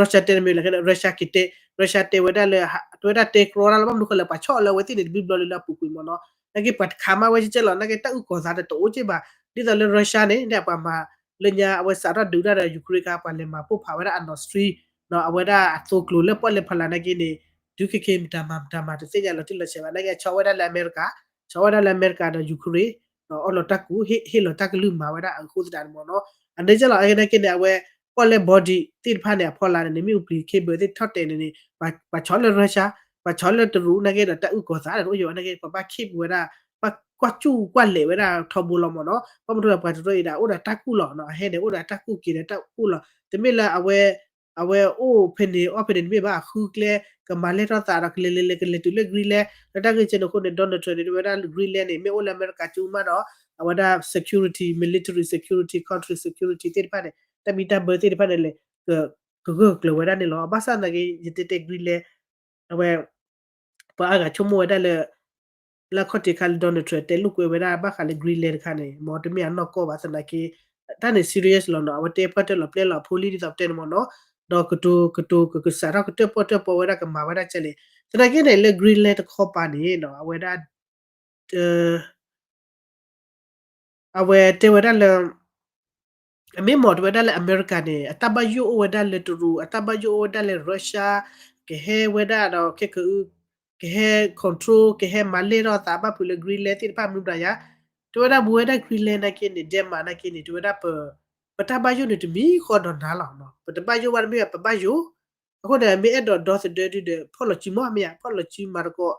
Russia တဲတမံၤလၢ Russia က့ၤတဲ Russia တဲဝဲဒၣ်လၢ တဲဝဲဒၣ်တဲကြီတၢ်လီၤ. ဘၣ်မနုၤဃိလဲၣ် ပှၤဆီၣ်လၢအဝဲသ့ၣ်န့ၣ် တဘျုးဘျီလၢလၢအပူၤကွံာ်မ့ၢ်နီၤ. နာ်က့ပှၤတခးမးဝဲကဲကဲလီၤ. နာ်က့တၢ်အုၣ်ကီၤသးတအိၣ်က့ဘၣ်. ဒ်သိးလၢ Russia န့ၣ် ဒ်ပှၤမၤလၢညါအဝဲစးထီၣ်ဒုးတၢ်ဒီး Ukraine ခါ ပှၤလဲၤမၤပိၢ်ဖးဝဲဒၣ်အ Nord Stream နီၤ အဝဲဒၣ်အသိကျိၤလၢပီၣ်လဲၣ်ဖီလာ်နာ်က့န့ၣ် တုၤခဲက့ၤမတၤမၤမတၤမၤတသ့ၣ်ညါလီၤတံၢ်လီၤဆဲးဘၣ်. နာ်က့ဆီၣ်ဝဲဒၣ်လၢအမဲရကၤ ဆီၣ်ဝဲဒၣ်လၢအမဲရကၤဒီး Ukraine အီၣ်လီၤတၢ်ကူ ဟ့ၣ်လီၤတၢ်ကလုၢ်မၤဝဲဒၣ်အဃိသတးန့ၣ်မ့ၢ်နီၤ. အန့ၣ်ကဲလီၤ နာ်က့န့ၣ် အဝဲပီၣ်လဲၣ် body သ့ၣ်တဖၣ်န့ၣ် အဖီလာ်န့ၣ် မ့ၣ်အူပျံၤ cable သ့ၣ်ထီၣ်တဲာ်န့ၣ်န့ၣ် ပှၤဆီၣ်လၢ Russia ပှၤဆီၣ်လၢတရူး နာ်က့ဒီးတၢ်အုၣ်ကီၤသးဒီးတအိၣ်ယိာ် နာ်က့ပှၤဘၣ် keep ဝဲဒၣ် ဘၣ်ကွၢ်စူၣ်ကွၢ်လဲာ်ဝဲဒၣ်ထီဘိလီၤမ့ၢ်နီၤ. ဘၣ်မနုၤလဲၣ် ပှၤတရူးအံၤဒၣ်အိၣ်ဒီးတၢ်ကူၣ်လီၤနီၤ. အဟဲန့ၣ် အိၣ်ဒီးတၢ်ကူၣ်က့ၤဒီးတၢ်ကူၣ်လီၤ. တမ့ၢ်လၢအဝဲ အဝဲအိၣ်ဖဲန့ၣ် အီၣ်ဖဲန့ၣ် တမ့ၢ်ဘၣ် အဃုကျဲ ကမၤလဲၢ်ထီၣ်သးဒီး ကလဲၤလဲၤလဲၤ ကလဲၤတုၤလၢ Greenland လၢတၢ်ဂ့ၢ်ကဲန့ၣ်အဃိန့ၣ် Donald Trump န့ၣ် ဝဲဒၣ် Greenland န့ၣ် မ့ၢ်အိၣ်လၢအမဲရကၤကၠူမးဒီး အဝဲဒၣ် security, military security, country security သ့ၣ်တဖၣ်န့ၣ် တၢ်ဘံၣ်တၢ်ဘၢသ့ၣ်တဖၣ်န့ၣ်လဲၣ် ကဂၢၢ်ကျၢၤဝဲဒၣ်န့ၣ်လီၤ. ဘၣ်ဆၣ်သနာ်က့ ယတဲတဲ Greenland အဝဲ ပှၤအါဂၤဆိကမိၣ်ဝဲဒၣ်လၢ လၢအခီၣ်ထံးခါလၢ Donald Trump တဲလိာ်ကွဲဝဲဒၣ်ဘၣ်ဃးလၢ Greenland တခါန့ၣ် မ်တမ့ၢ်အနီၢ်ကီၢ်ဘၣ်သနာ်က့ တၢ်န့ၣ် serious လီၤနီၤ, အဝဲတဲပှၢ်တၢၢ်လီၤပျဲၢ်လီၤအဖိလံ ဒ်သိးပတဲန့ၣ်မ့ၢ်နီၤ, ဒီးကတိၤကတိၤကကစးထီၣ်ကတၢၢ်ပီၣ်တၢၢ်ပီဝဲဒၣ်ကမၤဝဲဒၣ်ကဲလဲၣ်, သနာ်က့န့ၣ် လၢ Greenland တခီပၤန့ၣ်နီၤ အဝဲဒၣ် အဝဲတဲဝဲဒၣ်လၢ အမ့ၢ်မ့ၢ်တဲဝဲဒၣ်လၢအမဲရကၤန့ၣ် အတၢ်ဘၣ်ယိၣ်အိၣ်ဝဲဒၣ်လၢတရူး, အတၢ်ဘၣ်ယိၣ်အိၣ်ဝဲဒၣ်လၢ Russia, ကဟဲဝဲဒၣ်ဒီးခဲကအု, ကဟဲ control, ကဟဲမၤလဲၢ်ထီၣ်သးဘၣ်ဖုးလၢ Greenland သ့ၣ်တဖၣ်မနုၤဒၣ်ယါ, တဲဝဲဒၣ်ဘူးဝဲဒၣ် Greenland နာ်က့န့ၣ် Denmark နာ်က့န့ၣ် တဲဝဲဒၣ်ပ ပတၢ်ဘၣ်ယိၣ်န့ၣ်တမံၤဃီဒီးနၤလီၤ, ပတဘၣ်ယိၣ်ဘၣ်တမ့ၢ်ဘၣ် ပဘၣ်ယိၣ်, အဃိန့ၣ် မ့ၢ်အဲၣ်ဒိးဒီသဒၢဒုဒီး ဖီၣ်လီၤစုမီၢ်မ့ၢ်ဧါ, ဖီၣ်လီၤစုမၤသကိး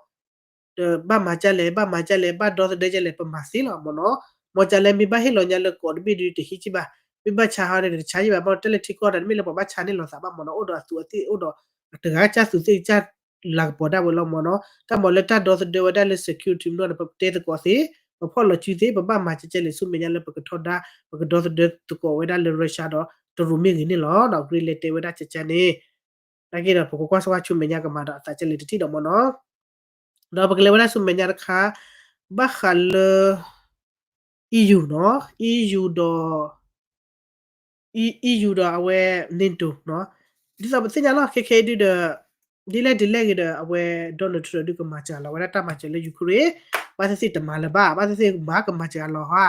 ဒီးဘၣ်မၤဒ်လဲၣ် ဘၣ်မၤဒ်လဲၣ် ဘၣ်ဒီသဒၢဒ်လဲၣ် ပမၤသ့လီၤမ့ၢ်နီၤ, မ်ဒ်လဲၣ်မ့ၢ်ဘၣ်ဟ့ၣ်လီၤညါလၢကိးတဘ့ၣ်ဒုတဟံးကံဘၣ်, မ့ၢ်ဘၣ်ဆါဟီန့ၣ်တဆါယံဘၣ်, ဘၣ်တၢ်လၢထံကီၢ်တၢ်တမ့ၢ်လၢပှၤဘၣ်ဆါန့ၢ်လိာ်သးဘၣ်မ့ၢ်နီၤ, အိၣ်ဒီးအသူးအသ့ၣ်အိၣ်ဒီး အတဂၤကစၢ်သူးသ့ၣ်ကစၢ်လၤကပီၤဒၣ်ဝဲလီၤမ့ၢ်နီၤ, တၢ်မၤလၢတၢ်ဒီသဒၢဝဲဒၣ်လၢ security မ့ၢ်နီၤန့ၣ် ပတဲသကိးသ့, ပဖီၣ်လီၤစုသ့, ပဘၣ်မၤဒ်လဲၣ်ဆူမဲာ်ညါလၢပကထီဒါ, ပကဒီသဒၢသကိးဝဲဒၣ်လၢ Russia ဒီးတရူးမ့ၢ်ဂ့ၤန့ၣ်လီၤ, Greenland တဲဝဲဒၣ်ကကန့ၣ် နာ်က့ဒီး ပကကွၢ်စၢ်ကွၢ်ဆူမဲာ်ညါကမၤဒီးအသးကဲလဲၣ်တထံၣ်ဒီးမ့ၢ်နီၤ, ဒီးပကလဲၤဝဲဒၣ်ဆူမဲာ်ညါတခါ, ဘၣ်ဃးလၢ EU နီၤ, EU ဒီး EU ဒီးအဝဲ NATO နီၤ, ဒ်သိးပသ့ၣ်ညါလီၤ ခဲခဲအံၤဒုဒီး ဒ်လဲၣ်ဒ်လဲၣ်ဂ့ၤဒီး အဝဲ Donald Trump ဒုကမၤစှၤလီၤဝဲဒၣ်တၢ်မၤစၢၤလၢ Ukraine, ဘၣ်သ့ၣ်သ့ၣ်တမၤလၢၤဘၣ်, ဘၣ်သ့ၣ်သ့ၣ်မၤကမၤစှၤလီၤဟါ,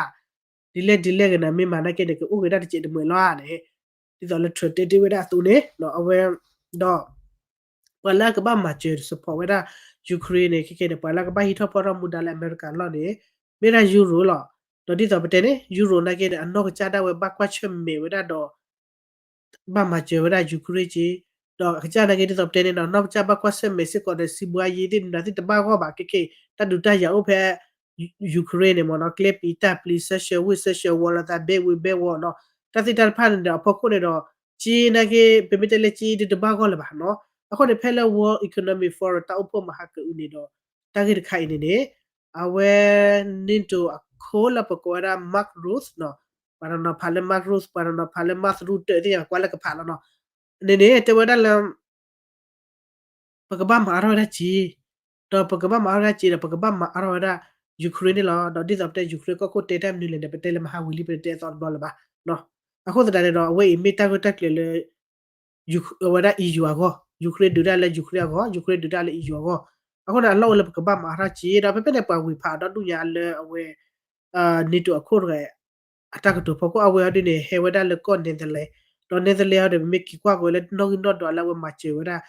ဒ်လဲၣ်ဒ်လဲၣ်ဂ့ၤန့ၣ် မ့ၢ်မၤနာ်က့န့ၣ် ကအိၣ်က့ၤဒၣ်တစဲးတမှဲးလီၤဧါန့ၣ်, ဒ်သိးလၢ Trump တဲတ့ၢ်ဝဲဒၣ်အသိးန့ၣ် အဝဲ ဒီး ပှၤလၢအကဘၣ်မၤစၢၤ support ဝဲဒၣ် Ukraine န့ၣ် ခဲခဲန့ၣ် ပှၤလၢအကဘၣ်ဟံးထီၣ်ဖီထီၣ်မူဒါလၢအမဲရကၤအလီၢ်န့ၣ် မ့ၢ်ဒၣ် Europe လီၤ. ဒီးဒ်သိးပတဲန့ၣ် Europe နာ်က့န့ၣ် အနီၢ်ကစၢ်ဒၣ်ဝဲဘၣ်ကွၢ်ဆၢၣ်မဲာ်ဝဲဒၣ်ဒီး ဘၣ်မၤစၢၤဝဲဒၣ် Ukraine က့, ဒီးအကစၢ်နာ်က့ဒ်သိးပတဲန့ၣ်နီၤ နီၢ်ကစၢ်ဘၣ်ကွၢ်ဆၢၣ်မဲာ်စ့ၢ်ကီးဒီး စီးပွားရေးသ့ၣ်မနုၤသ့ၣ်တဘၣ်ဂီၢ်ဘၣ် ခဲခဲ တၢ်ဒုးတၢ်ယၤအိၣ်ဖဲ Ukraine န့ၣ်မ့ၢ်နီၤ ကျဲပံၤတၢ်ပျံၤ စဲးဆှၢဝ့ၢ်စဲးဆှၢဝီၤလီၤသး ဘဲဝ့ၤဘဲဝီၤနီၤ တၢ်သ့ၣ်တၢ်တဖၣ်န့ၣ်ဒီး အဖီခိၣ်န့ၣ်ဒီး က့နာ်က့ ပမ့ၢ်တဲလၢက့ဒုးတဘၣ်ဂီၢ်လၢၤဘၣ်နီၤ. အဃိန့ၣ် ဖဲလၢ World Economic Forum တၢ်အိၣ်ဖှိၣ်မဟါကအုးန့ၣ်ဒီး တၢ်ဂ့ၢ်တခါအံၤန့ၣ်န့ၣ် အဝဲ NATO အခိၣ်လၢပကိးဝဲဒၣ် Mark Rutte နီၤ ပှၤတနီၤဖးလၢ Mark Rutte ပှၤတနီၤဖးလၢ Mark Rutte သ့ၣ်ညါကွၢ်လၢကဖးလီၤနီၤ. န့ၣ်န့ၣ် တဲဝဲဒၣ်လၢ ပကဘၣ်မၤအါထီၣ်ဝဲဒၣ်က့, ဒီးပကဘၣ်မၤအါထီၣ်ဝဲဒၣ်က့ဒီး ပကဘၣ်မၤအါထီၣ်ဝဲဒၣ် Ukraine န့ၣ်လီၤ. ဒီးဒ်သိးပတဲ Ukraine ကီၢ်ခိၣ်တဲတၢ်မနုၤလဲၣ်န့ၣ် ပတဲလၢမဟါဝံၤလံ ပတဲအသီတဘျီလၢၤဘၣ်. အဃိသတးန့ၣ်ဒီး အဝဲအံၤမ့ၢ်တၢ်ဂၢၢ်တၢ်ကျၢၤလၢ အဝဲဒၣ် EU အဂီၢ်, Ukraine ဒုးတၢ်လၢ Ukraine အဂီၢ်, Ukraine ဒုးတၢ်လၢ EU အဂီၢ်. အဃိန့ၣ် အလီၢ်အိၣ်လၢပကဘၣ်မၤအါထီၣ်က့ ဒီးဖဲဖဲန့ၣ် ပှၤဝံၤဖးအဒီဒူၣ်ညါလၢအဝဲ NATO အခိၣ်တဂၤ အတၢ်ကတိၤဖီခိၣ် အဝဲအီၤဒ်န့ၣ် ဟဲဝဲဒၣ်လၢကီၢ် Netherlands, ဒီး Netherlands အီၤဒီး ပမ့ၢ်က့ၤကွၢ်က့ၤလၢနီၣ်ဂံၢ်နီၣ်ဒွးလၢအဝဲမၤစၢၤဝဲဒၣ်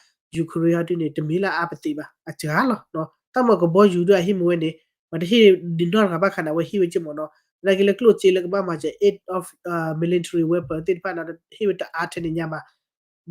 Ukraine အီၤဒ်န့ၣ် တမ့ၢ်လၢအအါပသ့ဘၣ်, အစှၤလီၤ. တၢ်မၤကဘီယူၤဒုးအဟံၣ်မူဝဲန့ၣ် ပှၤတဟ့ၣ်ဒုးနီတဂၤဘၣ်ခါန့ၣ် အဝဲဟ့ၣ်ဝဲက့မ့ၢ်နီၤ. သနာ်က့လၢကျိၣ်စ့လၢကဘၣ်မၤစၢၤ aid of military weapon သ့ၣ်တဖၣ်န့ၣ် ဟ့ၣ်ဝဲတအါထဲန့ၣ်ညါဘၣ်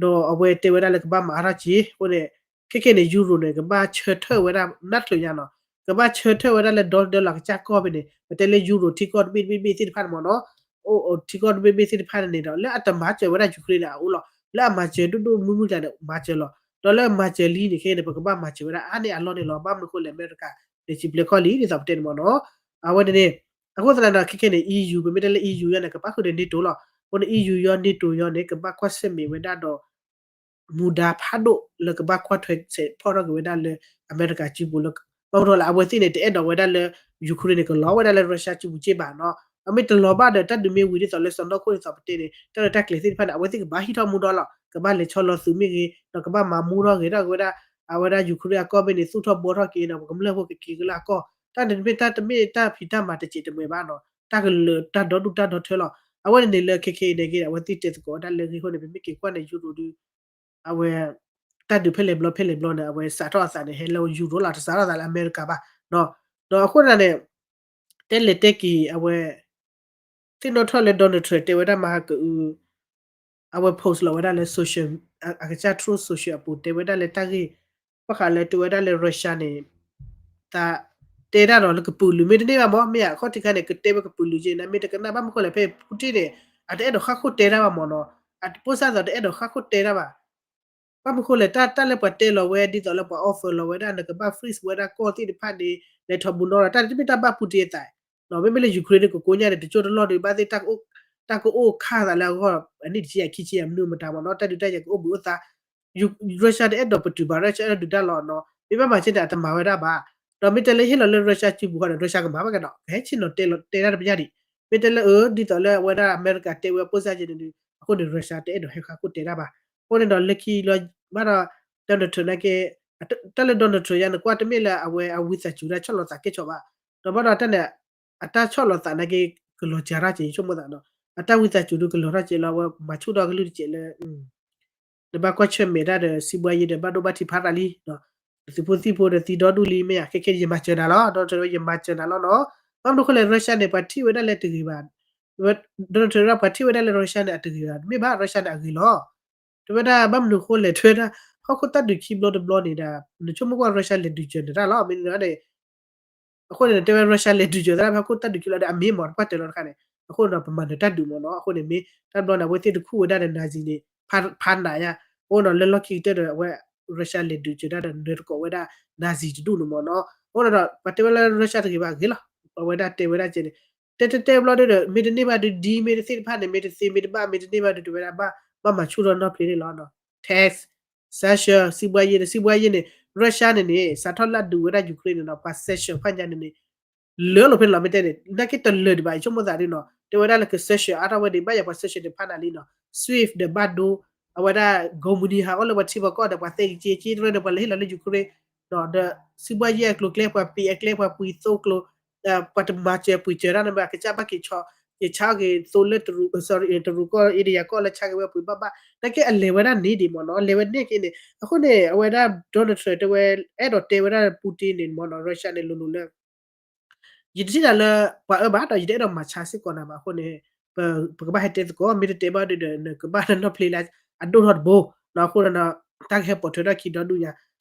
ဒီးအဝဲတဲဝဲဒၣ်လၢကဘၣ်မၤအါထီၣ်က့, အဃိန့ၣ် ခဲခဲန့ၣ် Europe န့ၣ် ကဘၣ်ဆၢထၢၣ်ဝဲဒၣ်နၢ်ချုးညါနီၤ, ကဘၣ်ဆၢထၢၣ်ဝဲဒၣ်လၢဒီသဒၢလီၤကစၢ်ကီၢ်ဖဲန့ၣ် ပတဲလၢ Europe ထံကီၢ်တဘ့ၣ်တဘ့ၣ်ဘ့ၣ်သ့ၣ်တဖၣ်န့ၣ်မ့ၢ်နီၤ, အိၣ်ထံကီၢ်တဘ့ၣ်ဘ့ၣ်သ့ၣ်တဖၣ်န့ၣ်န့ၣ်ဒီး လၢအတမၤစၢၤဝဲဒၣ် Ukraine န့ၣ် အအိၣ်လီၤ, လၢအမၤစၢၤဒိၣ်ဒိၣ်မုၢ်မုၢ်ကျါန့ၣ် မၤစၢၤလီၤ, ဒီးလၢအမၤစၢၤလံန့ၣ် ခဲခဲန့ၣ် ပကဘၣ်မၤစၢၤဝဲဒၣ်အါန့ၢ်အလီၢ်န့ၣ်လီၤ. ဘၣ်မနုၤအဃိလဲၣ် အမဲရကၤ န့ၣ် စံးပျဲခီၣ်လံ ဒ်သိးပတဲန့ၣ်မ့ၢ်နီၤ, အဝဲန့ၣ်န့ၣ် အဃိသတးဒီး ခဲခဲန့ၣ် EU ပမ့ၢ်တဲလၢ EU ယါန့ၣ် ကပၣ်ဃုာ်ဒီး NATO လီၤ. အဃိန့ၣ် EU ယါ NATO ယါန့ၣ် ကဘၣ်ကွၢ်ဆၢၣ်မဲာ်ဝဲဒၣ်ဒီး မူဒါဖးဒိၣ်လၢကဘၣ်ကွၢ်ထွဲဆဲးဖီၣ်ထီၣ်က့ၤဝဲဒၣ်လၢအမဲရကၤစုပူၤလၢ ဘၣ်မနုၤလဲၣ် အဝဲသ့ၣ်န့ၣ် တအဲၣ်ဒိးဝဲဒၣ်လၢ Ukraine န့ၣ် ကလီၤဝဲဒၣ်လၢ Russia စုပူၤက့ဘၣ်နီၤ. အမ့ၢ်တလီၤဘၣ်ဒီး တၢ်ဒုးမ့ၢ်ဝံၤဒ်သိးလၢစီၤနီၢ်ခိၣ်ဒ်သိးပတဲန့ၣ် တၢ်ရဲၣ်တၢ်ကျဲၤသ့ၣ်တဖၣ်န့ၣ် အဝဲသ့ၣ်ကဘၣ်ဟံးထီၣ်မူဒါလီၤ. ကဘၣ်လဲၤဆီလီၤသုးမ့ၢ်ဂ့ၤ ဒီးကဘၣ်မၤမူထီၣ်ဂ့ၤထီၣ်က့ၤဝဲဒၣ် အဝဲဒၣ် Ukraine အကီၢ်မ့ၢ်န့ၣ် သူၣ်ထီၣ်ဘှီထီၣ်က့ၤဒီး ပကမျၢၢ်ဖိကက့ၤကလၢအကီၢ် တၢ်န့ၣ်တမ့ၢ်တၢ်တမ့ၢ်တၢ်ဖံးတၢ်မၤတစဲးတမှဲၤဘၣ်နီၤ. တၢ်ကလၢာ်တၢ်ဒီဒူၣ်တၢ်ဒီထၢလီၤ. အဝဲန့ၣ်န့ၣ်လၢခဲခဲအံၤန့ၣ်က့ အဝဲသ့ၣ်တဲသကိးဝဲဒၣ်လၢအဂ့ၢ်အဃိန့ၣ် ပမ့ၢ်က့ၤကွၢ်န့ၣ် Europe ဒုး အဝဲ တၢ်ဒုးဖဲလဲၣ်ဘျီဖဲလဲၣ်ဘျီန့ၣ် အဝဲစးထီၣ်အသးန့ၣ် ဟဲလၢ Europe လီၤ တစးထီၣ်သးလၢအမဲရကၤဘၣ်. ဒီးအဃိသတးန့ၣ် တဲလဲၤတဲက့ၤ အဝဲ သ့ၣ်နီၣ်ထီၣ်လၢ Donald Trump တဲဝဲဒၣ်မဟါကအု အဝဲ post လီၤဝဲဒၣ်လၢ social အကစၢ် Truth Social အပူၤ တဲဝဲဒၣ်လၢတၢ်ဂ့ၢ် ဘၣ်ဃးလၢတဲဝဲဒၣ်လၢ Russia န့ၣ် တၢ်တဲတၢ်ဒီးလၢကပုာ်လုးမ့ၢ်တန့ၢ်ဘၣ်မ့ၢ် မ့ၢ်ဧါ အခီၣ်ထံးခါန့ၣ် ကတဲဝဲကပုာ်လုးက့ နမ့ၢ်တကနၣ်ဘၣ်မနုၤအဃိလဲၣ် ဖဲ Putin န့ၣ် အတအဲၣ်ဒိးဃၣ်ခိၣ်တဲတၢ်ဘၣ်မ့ၢ်နီၤ အတပိၢ်စၢ်သိးတအဲၣ်ဒိးဃၣ်ခိၣ်တဲတၢ်ဘၣ် ဘၣ်မနုၤအဃိလဲၣ် တၢ် တၢ်လၢပှၤတဲလီၤဝဲ ဒ်သိးလၢပှၤ offer လီၤဝဲဒၣ် နကဘၣ် freeze ဝဲဒၣ်ကီၢ်သ့ၣ်တဖၣ်န့ၣ် လဲၤထီၣ်ဘူးနီၤ တၢ်တမ့ၢ်တၢ်ဘၣ် Putin အသး မ့မ့ၢ်လၢ Ukraine န့ၣ် ကကိညါန့ၣ် တကၠိတလီၢ်ဒီး ဘၣ်သ့ၣ် တၢ်ကအိၣ်ခးသးလၢအဂီၢ် အနံၣ်တဆံယဲၢ်ခံဆံယဲၢ်မနုၤမတၤမ့ၢ်နီၤ တၢ်ဒုးတၢ်ယၤကအိၣ်ဘှံးအိၣ်သါ Russia တအဲၣ်ဒိးပတုာ်ဘၣ် Russia အဲၣ်ဒိးဒုးတၢ်လီၤနီၤ မ့ၢ်ဘၣ်မၤစ့ၢ်န့ၣ် အတမၤဝဲဒၣ်ဘၣ် ဒီးမ့ၢ်တဲလၢဟ့ၣ်လီၤလၢ Russia စုပူၤဃီန့ၣ် Russia ကမၤဘၣ်ကဒီး ကဟဲဆ့ၣ်နီၤတဲတဲတၢ်တပညၣ်ဒံး မ့ၢ်တဲလၢအၢ ဒ်သိးလၢအဝဲဒၣ်အမဲရကၤတဲဝဲအပိၢ်စၢ်ကဲန့ၣ်ဒီး အဃိန့ၣ် Russia တအဲၣ်ဒိးဟဲဃါခိၣ်တဲတၢ်ဘၣ်. အဃိန့ၣ်ဒီးလၢခံလီၤဘၣ်ဒီး Donald Trump နာ်က့ တၢ်လၢ Donald Trump ယါ နကွၢ်တမ့ၢ်လၢအဝဲအဝံသးစူၤတၢ်ဆီၣ်လီၤသးကဲၣ်ဆိးဘၣ်. ဒီးဘၣ်ဒီးတၢ်န့ၣ် အတၢ်ဆီၣ်လီၤသးနာ်က့ ကလီၤစှၤထီၣ်က့ၤ ယဆိကမိၣ်သးဒီး အတၢ်ဝံသးစူၤဒုးကလီၤထီၣ်က့ၤလီၤ အဝဲမၤဆူၣ်ထီၣ်ကလုၢ်တကဲးလၢ နဘၣ်ကွၢ်ဆၢၣ်မဲာ်တၢ်ဒီး စံးဘှါယံၤဒီး ဘၣ်ဒိဘၣ်ထံးဖးရၤလံ, သုးဖိသံၣ်ဖိဒီးသံဒီဒူၣ်လံ မ့ၢ်ယၤ ခဲခဲယမၤစၢၤနၤလီၤ, Donald Trump ဝဲ ယမၤစၢၤနၤလီၤနီၤ. ဘၣ်မနုၤဃိလဲၣ် Russia န့ၣ် ပှၤထံၣ်ဝဲဒၣ်လၢတဂ့ၤဘၣ်, Donald Trump ပှၤထံၣ်ဝဲဒၣ်လၢ Russia န့ၣ် အတဂ့ၤဘၣ်, တမ့ၢ်ဘၣ် Russia န့ၣ် အဂ့ၤလီၤ. တဲဝဲဒၣ် ဘၣ်မနုၤဃိလဲၣ် တဲဝဲဒၣ် ဟီၣ်ခိၣ်တၢ်ဒုးခံဘျီတဘျီန့ၣ်ဒီး နဆိကမိၣ်ကွၢ် Russia လဲၤဒုးစၢၤနတၢ်လီၤ မ့ၢ်န့ၣ် အဃိန့ၣ် တဲဝဲ Russia လဲၤဒုးစၢၤသရၣ်ဖဲဟီၣ်ခိၣ်တၢ်ဒုးခံဘျီဒီး အမ့ၢ်မ့ၢ်တပှၢ်တၢၢ်လီၤတခါန့ၣ်, အဃိဒီးပမၤနၢၤတၢ်ဒုးမ့ၢ်နီၤ, အဃိန့ၣ်မ့ၢ်တၢ်ဘျီန့ၣ် အဝဲသ့ၣ်တခူၣ်ဝဲဒၣ်ဒီး Nazi န့ၣ် ဖးနးယါ, အဃိဒီးလၢလီၢ်ခံကတၢၢ်ဒီး အဝဲ Russia လဲၤဒုးစၢၤတၢ်ဒီး နၢၤသကိးဝဲဒၣ် Nazi တဒူၣ်န့ၣ်မ့ၢ်နီၤ, အဃိဒီး ပှၤတဲဝဲလၢ Russia တဂ့ၤဘၣ်ဂ့ၤလီၤ, ပှၤဝဲဒၣ်တဲဝဲဒၣ်ကဲန့ၣ်, တဲတဲတဲဘျီဒီး မ့ၢ်တန့ၢ်ဘၣ်ဒုး ဒ်မ့ၢ်တသ့ၣ်တဖၣ်န့ၣ် မ့ၢ်တသ့မ့ၢ်တဘၣ် မ့ၢ်တန့ၢ်ဘၣ်ဒုး တဲဝဲဒၣ် ဘၣ်မၤဆူၣ်ထီၣ်နီၢ်ဖျ့န့ၣ်လီၤ. Tax, sanction စံးဘှါယံၤန့ၣ် စံးဘှါယံၤန့ၣ် Russia န့ၣ်န့ၣ် စးထီၣ်လၢအဒုးဝဲဒၣ် Ukraine န့ၣ်နီၤ ပှၤ sanction ဖးညါန့ၣ်န့ၣ် လၢာ်လီၤဖဲန့ၣ်လီၤ မ့ၢ်တဲန့ၣ် နာ်က့တလၢာ်ဒံးဘၣ် ယဆိကမိၣ်သးဒ်နီၤ တဲဝဲဒၣ်လၢက sanction အါထီၣ်ဝဲဒံး ဘၣ်ယၤပှၤ sanction န့ၣ်ဖးနးလံနီၤ SWIFT ဒီးဘၣ်ဒိ အဝဲဒၣ် ကိးမုၢ်နံၤဟးဂီၤလၢပှၤထံပှၤကီၢ်ဒီး ပှၤသဲကက့က့တရဲၣ်န့ၣ် ပှၤလဲၤဟ့ၣ်လီၤလၢ Ukraine ဒီး စံးဘှါယံၤအကျိၤကျဲ ပှၤပံးအကျဲ ပှၤပှံၤသိကျိၤ ပှၤတမၤစၢၤပှံၤစၢၤတၢ်န့ၣ်ဘၣ် ကစၢ်ဘၣ်က့ၤဆီ က့ၤဆါက့ၤသိလၢ တရူးကီၢ် India ကီၢ်လၢဆါက့ၤဝဲပှံၤဘၣ်ဘၣ် နာ်က့အလဲၤဝဲဒၣ်န့ၣ်ဒံးမ့ၢ်နီၤ လဲၤဝဲန့ၣ်က့န့ၣ် အဃိန့ၣ် အဝဲဒၣ် Donald Trump တဲဝဲ အဲၣ်ဒိးတဲဝဲဒၣ် Putin န့ၣ်မ့ၢ်နီၤ Russia န့ၣ်လိၤလိၤလၢ ယတထံၣ်နၤလၢ ပှၤအၢဘၣ်ဒီး ယတအဲၣ်ဒိးမၤဆါစ့ၢ်ကီးနၤဘၣ်အဃိန့ၣ် ပကဘၣ်ဟဲတဲသကိး မ့ၢ်တတဲဘၣ်ဒီး နကဘၣ်နီၢ်ဖျ့လၢ အဒိၣ်ထီၣ်တဘိ အဃိဒီး တၢ်ကဟဲပိာ်ထွဲထီၣ်ခံဒီဒူၣ်ညါ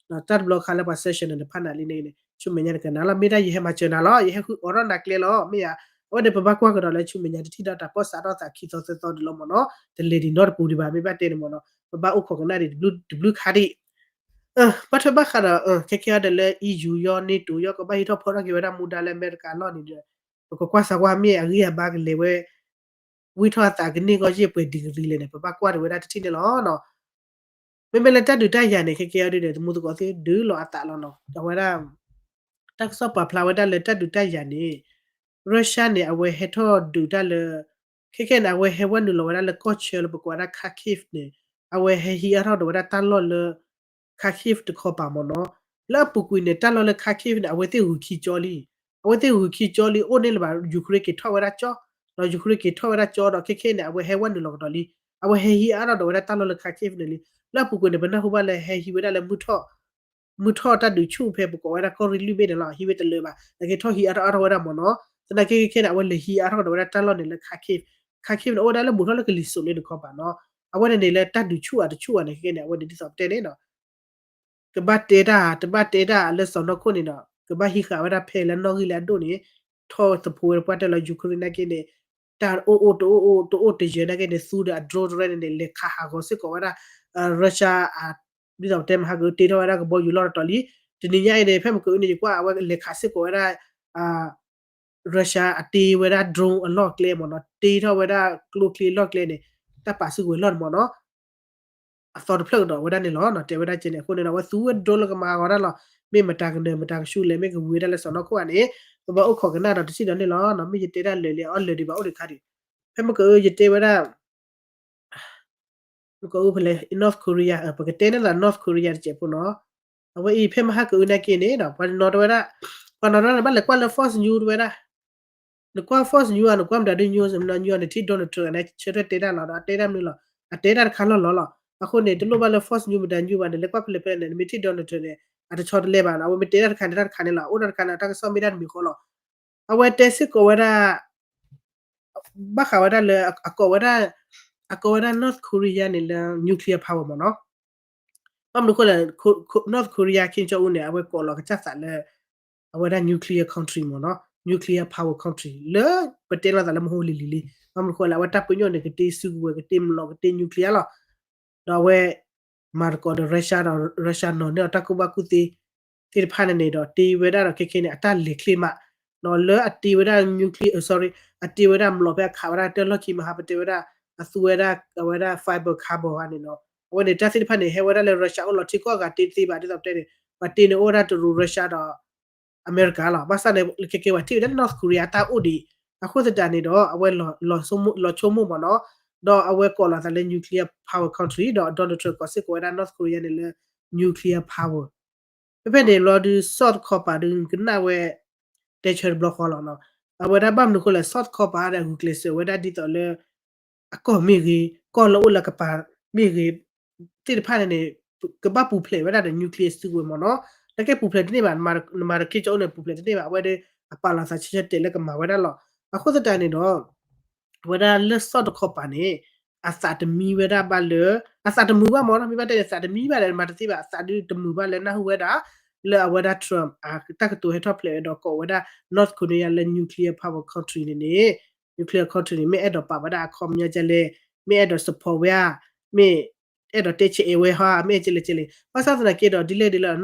တၢ်တဘျီခါလၢပှၤ sanction န့ၣ် နဖးနးလံန့ၣ် ဆူမဲာ်ညါတကနၤလီၤ မ့ၢ်ဒၣ်ယဟဲမၤစၢၤနၤလီၤ ယဟဲဃုအီးထီၣ်နၤကျဲလီၤ မ့ၢ်ဧါ အဝဲန့ၣ်ပဘၣ်ကွၢ်ကဒီးလၢဆူမဲာ်ညါတထံၣ်ဒီးတၢ်ပီၢ်စးထီၣ်သးခံသီသၢသီဒံးလီၤမ့ၢ်နီၤ တလဲၤဒံးနီတပူၤဒံးဘၣ် မ့ၢ်ဘၣ်တဲန့ၣ်မ့ၢ်နီၤ ပဘၣ်အိၣ်ခိးကနၣ်ဒံးတဘျုးခါဒံး ဘၣ်ထွဲဘၣ်ဃးဒီး ခဲခဲအံၤဒီးလၢ EU ယီ NATO ယီ ကဘၣ်ဟံးထီၣ်ဖီထီၣ်က့ၤဝဲဒၣ်မူဒါလၢအမဲရကၤအလီၢ်န့ၣ်ဒီး ပကကွၢ်စးကွၢ်မ့ၢ်အဂံၢ်အဘါကလဲၤဝဲ ဝံၣ်ထီၣ်အသးကန့ၢ်ဂီၢ်ယဲၢ်ပှဲၤ degree လဲၣ်န့ၣ် ပဘၣ်ကွၢ်တဝဲဒၣ်တထံၣ်န့ၣ်လီၤ. မ့မ့ၢ်လၢတၢ်ဒုးတၢ်ယၤန့ၣ် ခဲခဲအံၤဒီး သမူသကိးသ့ၣ်ဒုးလီၤအသးလီၤနီၤ အဝဲဒၣ် တၢ်ကစီၣ်ပာ်ဖျါဝဲဒၣ်လၢတၢ်ဒုးတၢ်ယၤန့ၣ် Russia န့ၣ် အဝဲဟဲထီၣ်ဒုးတၢ်လၢ ခဲခဲန့ၣ် အဝဲဟဲဝဲနုာ်လီၤဝဲဒၣ်လၢကီၢ်ဆၢလၢပကိးဝဲဒၣ် Kharkiv န့ၣ် အဝဲဟဲဟံးအါထီၣ်ဒီးဝဲဒၣ်တၢ်လီၢ်လၢ Kharkiv တခီပၤမ့ၢ်နီၤ လၢအပူၤကွံာ်န့ၣ် တၢ်လီၢ်လၢ Kharkiv န့ၣ် အဝဲသ့ၣ်ဂုာ်ခံကၠီလံ အဝဲသ့ၣ်ဂုာ်ခံကၠီလံ အိၣ်န့ၢ်လၢၤဘၣ် Ukraine က့ၤထီၣ်ဝဲဒၣ်ကၠီ ဒီး Ukraine က့ၤထီၣ်ဝဲဒၣ်ကၠီဒီး ခဲခဲန့ၣ် အဝဲဟဲဝဲနုာ်လီၤကဒီးလံ အဝဲဟဲဟံးအါထီၣ်ဒီးဝဲဒၣ်တၢ်လီၢ်လၢ Kharkiv န့ၣ်လံ လၢအပူၤကွံာ်န့ၣ် ပနၢ်ဟူဘၣ်လၢဟဲဟံးဝဲဒၣ်လၢ မုၢ်ထီၣ်တၢ်ဒုးဆူၣ်ဖဲပကိးဝဲဒၣ်ကီၢ်ရ့ၣ်လွံၢ်ဘ့ၣ်န့ၣ်လီၤ ဟံးဝဲတလၢာ်ဘၣ် နာ်က့ထီၣ်ဟံးအါထီၣ်အါထီၣ်ဝဲဒၣ်မ့ၢ်နီၤ သနာ်က့ခဲခဲန့ၣ် အဝဲလဲၤဟံးအါထီၣ်ဒီးဝဲဒၣ်တၢ်လီၢ်န့ၣ်လၢ Kharkiv Kharkiv န့ၣ် အိၣ်ဝဲဒၣ်လၢဘူးထီၣ်လၢကလံၤစိးလၢတခီပၤနီၤ အဝဲန့ၣ်န့ၣ်လၢတၢ်ဒုးဆူၣ်ဧါတဆူၣ်ဧါန့ၣ် ခဲခဲန့ၣ် အဝဲန့ၣ်ဒ်သိးပတဲန့ၣ်နီၤ ကဘၣ်တဲတၢ် တဘၣ်တဲတၢ်လၢစီၤနီၢ်ခိၣ်န့ၣ်ဒီး ကဘၣ်ဟံးဃာ်ဝဲဒၣ်ဖဲလၢနီၣ်ဂံၢ်လၢအဒိၣ်န့ၣ် ထီၣ်သဖှိဝဲပှၢ်တၢၢ်လီၤ Ukraine နာ်က့န့ၣ် တၢ်အိၣ်အိၣ်တအိၣ်အိၣ်တအိၣ်တယၢၤနာ်က့န့ၣ် သူဒီးအ drone တရဲၣ်န့ၣ်န့ၣ် လဲၤခးဟးဂီၤစ့ၢ်ကီးဝဲဒၣ် Russia ဒ်သိးပတဲမဟါကအု တ့ထီၣ်ဝဲဒၣ်ကဘီယူၤလီၢ်တတီၤလံ တနံၤညါအံၤန့ၣ် ဖဲမ့ၢ်ကအုန့ၣ် ယကွၢ်အဝဲလဲၤခးစ့ၢ်ကီးဝဲဒၣ် Russia အတ့ဝဲဒၣ် drone အလီၢ်ကျဲမ့ၢ်နီၤ တ့ထီၣ်ဝဲဒၣ်ကျိချံအလီၢ်ကျဲန့ၣ် တၢ်ပာ်စုကဝဲၤလီၢ်န့ၣ်မ့ၢ်နီၤ အသီတဖျၢၣ်ကဒီးဝဲဒၣ်န့ၣ်လီၤ တဲဝဲဒၣ်ကဲန့ၣ် အဃိန့ၣ်ဒီး အဝဲသူဝဲ drone လၢကမၤဟးဂီၤတၢ်လီၤ မ့ၢ်မတၤကနၢၤမတၤကဆူလဲၣ် မ့ၢ်ကဝံၤဝဲဒၣ်လၢစီၤနီၢ်ခိၣ်ဧါန့ၣ် ပဘၣ်အိၣ်ခိးကနၣ်ဒီးတထံၣ်ဒီးန့ၣ်လီၤ မ့ၢ်ယတဲဒၣ်လၢာ်လံ အအီၣ်လၢာ်ဒံးဘၣ်အိၣ်ဒံးခါဒံး ဖဲမ့ၢ်ကအု ယတဲဝဲဒၣ် မ့ၢ်ကအုဖဲလဲၣ် North Korea ပကတဲန့ၣ်လီၤ North Korea တစဲးဖိနီၤ အဝဲအံၤဖဲမဟါကအုနာ်က့န့ၣ်ဒီး ပှၤနီၤတဝဲဒၣ် ပှၤနီၤတဝဲဒၣ်န့ၣ် ဘၣ်လဲၤကွၢ်လၢ Fox News တဝဲဒၣ် နကွၢ် Fox News ဧါ နကွၢ်မတၤဒုး news မတၤ news န့ၣ် ထံၣ် Donald Trump န့ၣ် ဆၢထၢၣ်တဲတၢ်လီၤဒီး အတဲတၢ်မနုၤလီၤ အတဲတၢ်တခါလီၢ်လီၢ်လီၤ အဃိန့ၣ် တလိၣ်ဘၣ်လၢ Fox News မတၤ news ဘၣ်န့ၣ် လဲၤကွၢ်ဖဲလဲၣ်ဖဲလဲၣ်န့ၣ် နမ့ၢ်ထံၣ် Donald Trump န့ၣ် အတဆီတလဲဘၣ်နီၤ အဝဲမ့ၢ်တဲတၢ်တခါန့ၣ် တၢ်တခါန့ၣ်လီၤ အိၣ်တၢ်တခါန့ၣ် တၢ်ကစီၣ်မ့ၢ်ဒၣ်တမံၤဃီလီၤ အဝဲတဲစ့ၢ်ကီးဝဲဒၣ် ဘၣ်ဃးဝဲဒၣ်လၢ အကိးဝဲဒၣ် အကိးဝဲဒၣ် North Korea န့ၣ်လၢ nuclear power မ့ၢ်နီၤ ဘၣ်မနုၤအဃိလဲၣ် North Korea Kim Jong Un န့ၣ် အဝဲကိးလီၤကစၢ်သးလၢ အဝဲဒၣ် nuclear country မ့ၢ်နီၤ nuclear power country လၢ ပတဲလိာ်သးလၢမဟိလံၤလံၤလံ ဘၣ်မနုၤအဃိလဲၣ် အဝဲတၢ်ပညိၣ်န့ၣ် ကတ့စုကဝဲၤ ကတ့မျိာ် ကတ့ nuclear လီၤ ဒီးအဝဲ မၤသကိးဒီး Russia ဒီး Russia နီၤန့ၢ်အီၤတၢ်ကူၣ်ဘၣ်ကူၣ်သ့ သ့ၣ်တဖၣ်န့ၣ်န့ၣ်ဒီး တ့ဝဲဒၣ်ဒီးခဲခဲန့ၣ် အတၢ်လဲၤချ့မး ဒီးလၢအတ့ဝဲဒၣ် nuclear sorry အတ့ဝဲဒၣ်မျိာ်ဖဲအခးဝဲဒၣ်တၢ်လီၢ်ခံမဟါ ပတဲဝဲဒၣ် အသူဝဲဒၣ် အဝဲဒၣ် fiber cable ဂၤန့ၣ်နီၤ အဝဲန့ၣ်တၢ်သ့ၣ်တဖၣ်န့ၣ် ဟဲဝဲဒၣ်လၢ Russia အိၣ်လီၤထံကီၢ်အဂၤတ့တသ့ဘၣ် ဒ်သိးပတဲန့ၣ် ပှၤတ့န့ၣ်အိၣ်ဝဲဒၣ်တရူး Russia ဒီး အမဲရကၤလီၤ ဘၣ်ဆၣ်န့ၣ် ခဲကဲပှၤထံၣ်ဝဲဒၣ်လၢ North Korea အတၢ်အိၣ်ဒံး အဃိသတးန့ၣ်ဒီး အဝဲလီၤဆိကမိၣ်မ့ၢ်နီၤ, ဒီးအဝဲကိးလီၤသးလၢ nuclear power country ဒီး Donald Trump ကိးစ့ၢ်ကီးဝဲဒၣ် North Korea န့ၣ်လၢ nuclear power ဖဲဖဲန့ၣ်ဘျီဒုး South Korea ဒုးကနၣ်ဝဲ တဲဆၢတဘျီဃီလီၤနီၤ. အဝဲဒၣ်ဘၣ်မနုၤအဃိလဲၣ် South Korea ဒီးအဂုာ်ကျဲးစၢးဝဲဒၣ်ဒ်သိးလၢ အကီၢ်မ့ၢ်ဂ့ၤ ကီၢ်လၢအိၣ်လၢကပၤမ့ၢ်ဂ့ၤ သ့ၣ်တဖၣ်န့ၣ်န့ၣ် ကဘၣ်ပူၤဖျဲးဝဲဒၣ်ဒီး nuclear စုကဝဲၤမ့ၢ်နီၤ. တၢ်ကဲပူၤဖျဲးတန့ၢ်ဘၣ် နမၤတခ့ကၠီအိၣ်န့ၣ် ပူၤဖျဲးတန့ၢ်ဘၣ် အဝဲဒၣ် အပာ်လီၤသးဆၢဆၢတဲာ်လၢကမၤဝဲဒၣ်လီၤ. အဃိသတးန့ၣ်ဒီး အဝဲဒၣ်လၢ South Korea န့ၣ် အသးတမံဝဲဒၣ်ဘၣ်လၢ အသးတမုာ်ဘၣ်မ့ၢ်နီၤ မ့ၢ်ဘၣ်တဲန့ၣ် အသးတမံဘၣ်ဒီး မၤတသ့ဘၣ် အသးဒုးတမုာ်ဘၣ်လၢနၢ်ဟူဝဲဒၣ် လၢအဝဲဒၣ် Trump အတၢ်ကတိၤဟဲထီၣ်ဖျဲးဝဲဒီးကိးဝဲဒၣ် North Korea လၢ nuclear power country န့ၣ်န့ၣ် nuclear country န့ၣ် မ့ၢ်အဲၣ်ဒိးပာ်ဝဲဒၣ်အခီပညီကဲလဲၣ် မ့ၢ်အဲၣ်ဒိး support ဝဲဧါ မ့ၢ်အဲၣ်ဒိးတဲဆဲးအဲၣ်ဝဲဟါ မ့ၢ်အဲၣ်ကဲလဲၣ်ကဲလဲၣ် ဘၣ်ဆၣ်သနာ်က့ဒီး ဒ်လဲၣ်ဒ်လဲၣ်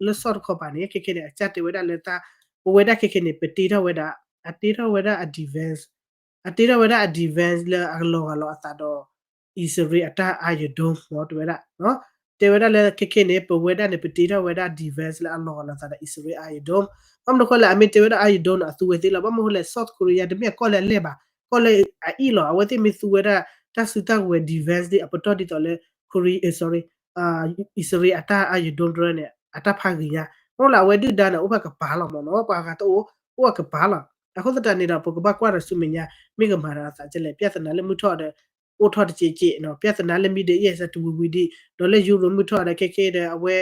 လၢ South Korea န့ၣ် ခဲခဲန့ၣ် အကၢ်တဲဝဲဒၣ်လၢတၢ် ပဝဲဒၣ်ခဲခဲန့ၣ် ပတ့ထီၣ်ဝဲဒၣ် အတ့ထီၣ်ဝဲဒၣ်အ defense အတ့ထီၣ်ဝဲဒၣ်အ defense လၢအလီၤဂာ်လီၤအသးဒီး အံၣ်စရ့လးအတၢ် Iron Dome မ့ၢ်တဲဝဲဒၣ် တဲဝဲဒၣ်လၢခဲခဲန့ၣ် ပဝဲဒၣ်န့ၣ် ပတ့ထီၣ်ဝဲဒၣ် defense လၢအလီၤဂာ်လီၤအသးဒီး အံၣ်စရ့လး Iron Dome ဘၣ်မနုၤဃိလဲၣ် အမ့ၢ်တဲဝဲဒၣ် Iron Dome န့ၣ် အသူဝဲသ့လီၤ ဘၣ်မနုၤဃိလဲၣ် South Korea တမ့ၢ်အကီၢ်လၢအလဲၢ်ဘၣ် ကီၢ်လၢအအံၣ်လီၤ အဝဲသ့ၣ်မ့ၢ်သူဝဲဒၣ် တၢ်စုတၢ်ကဝဲၤ defense ဒ်အပတီၢ်ဒ်သိးလၢ Korea sorry အံၣ်စရ့လးအတၢ် Iron Dome တရၢန့ၣ် အတၢ်ဖးဂ့ၤညါ မ့ၢ်လၢအဝဲဒုၣ်ဒါန့ၣ် အိၣ်ဖဲကပၤလီၤမ့ၢ်နီၤ ပှၤဂၤတအိၣ် အိၣ်အကပၤလီၤ အဃိသတးန့ၣ်ဒီး ပကဘၣ်ကွၢ်ဒီးဆူမဲာ်ညါ မ့ၢ်ကမၤဒီးအသးကဲလဲၣ် ပြဿနာလၢမုၢ်ထီၣ်ဒီး အိၣ်ထီၣ်တစဲးစဲးနီၤ ပြဿနာလၢ Middle East တဝံၤဝံၤဒံး ဒီးလၢ Europe မုၢ်ထီၣ်ဒီး ခဲခဲဒီး အဝဲ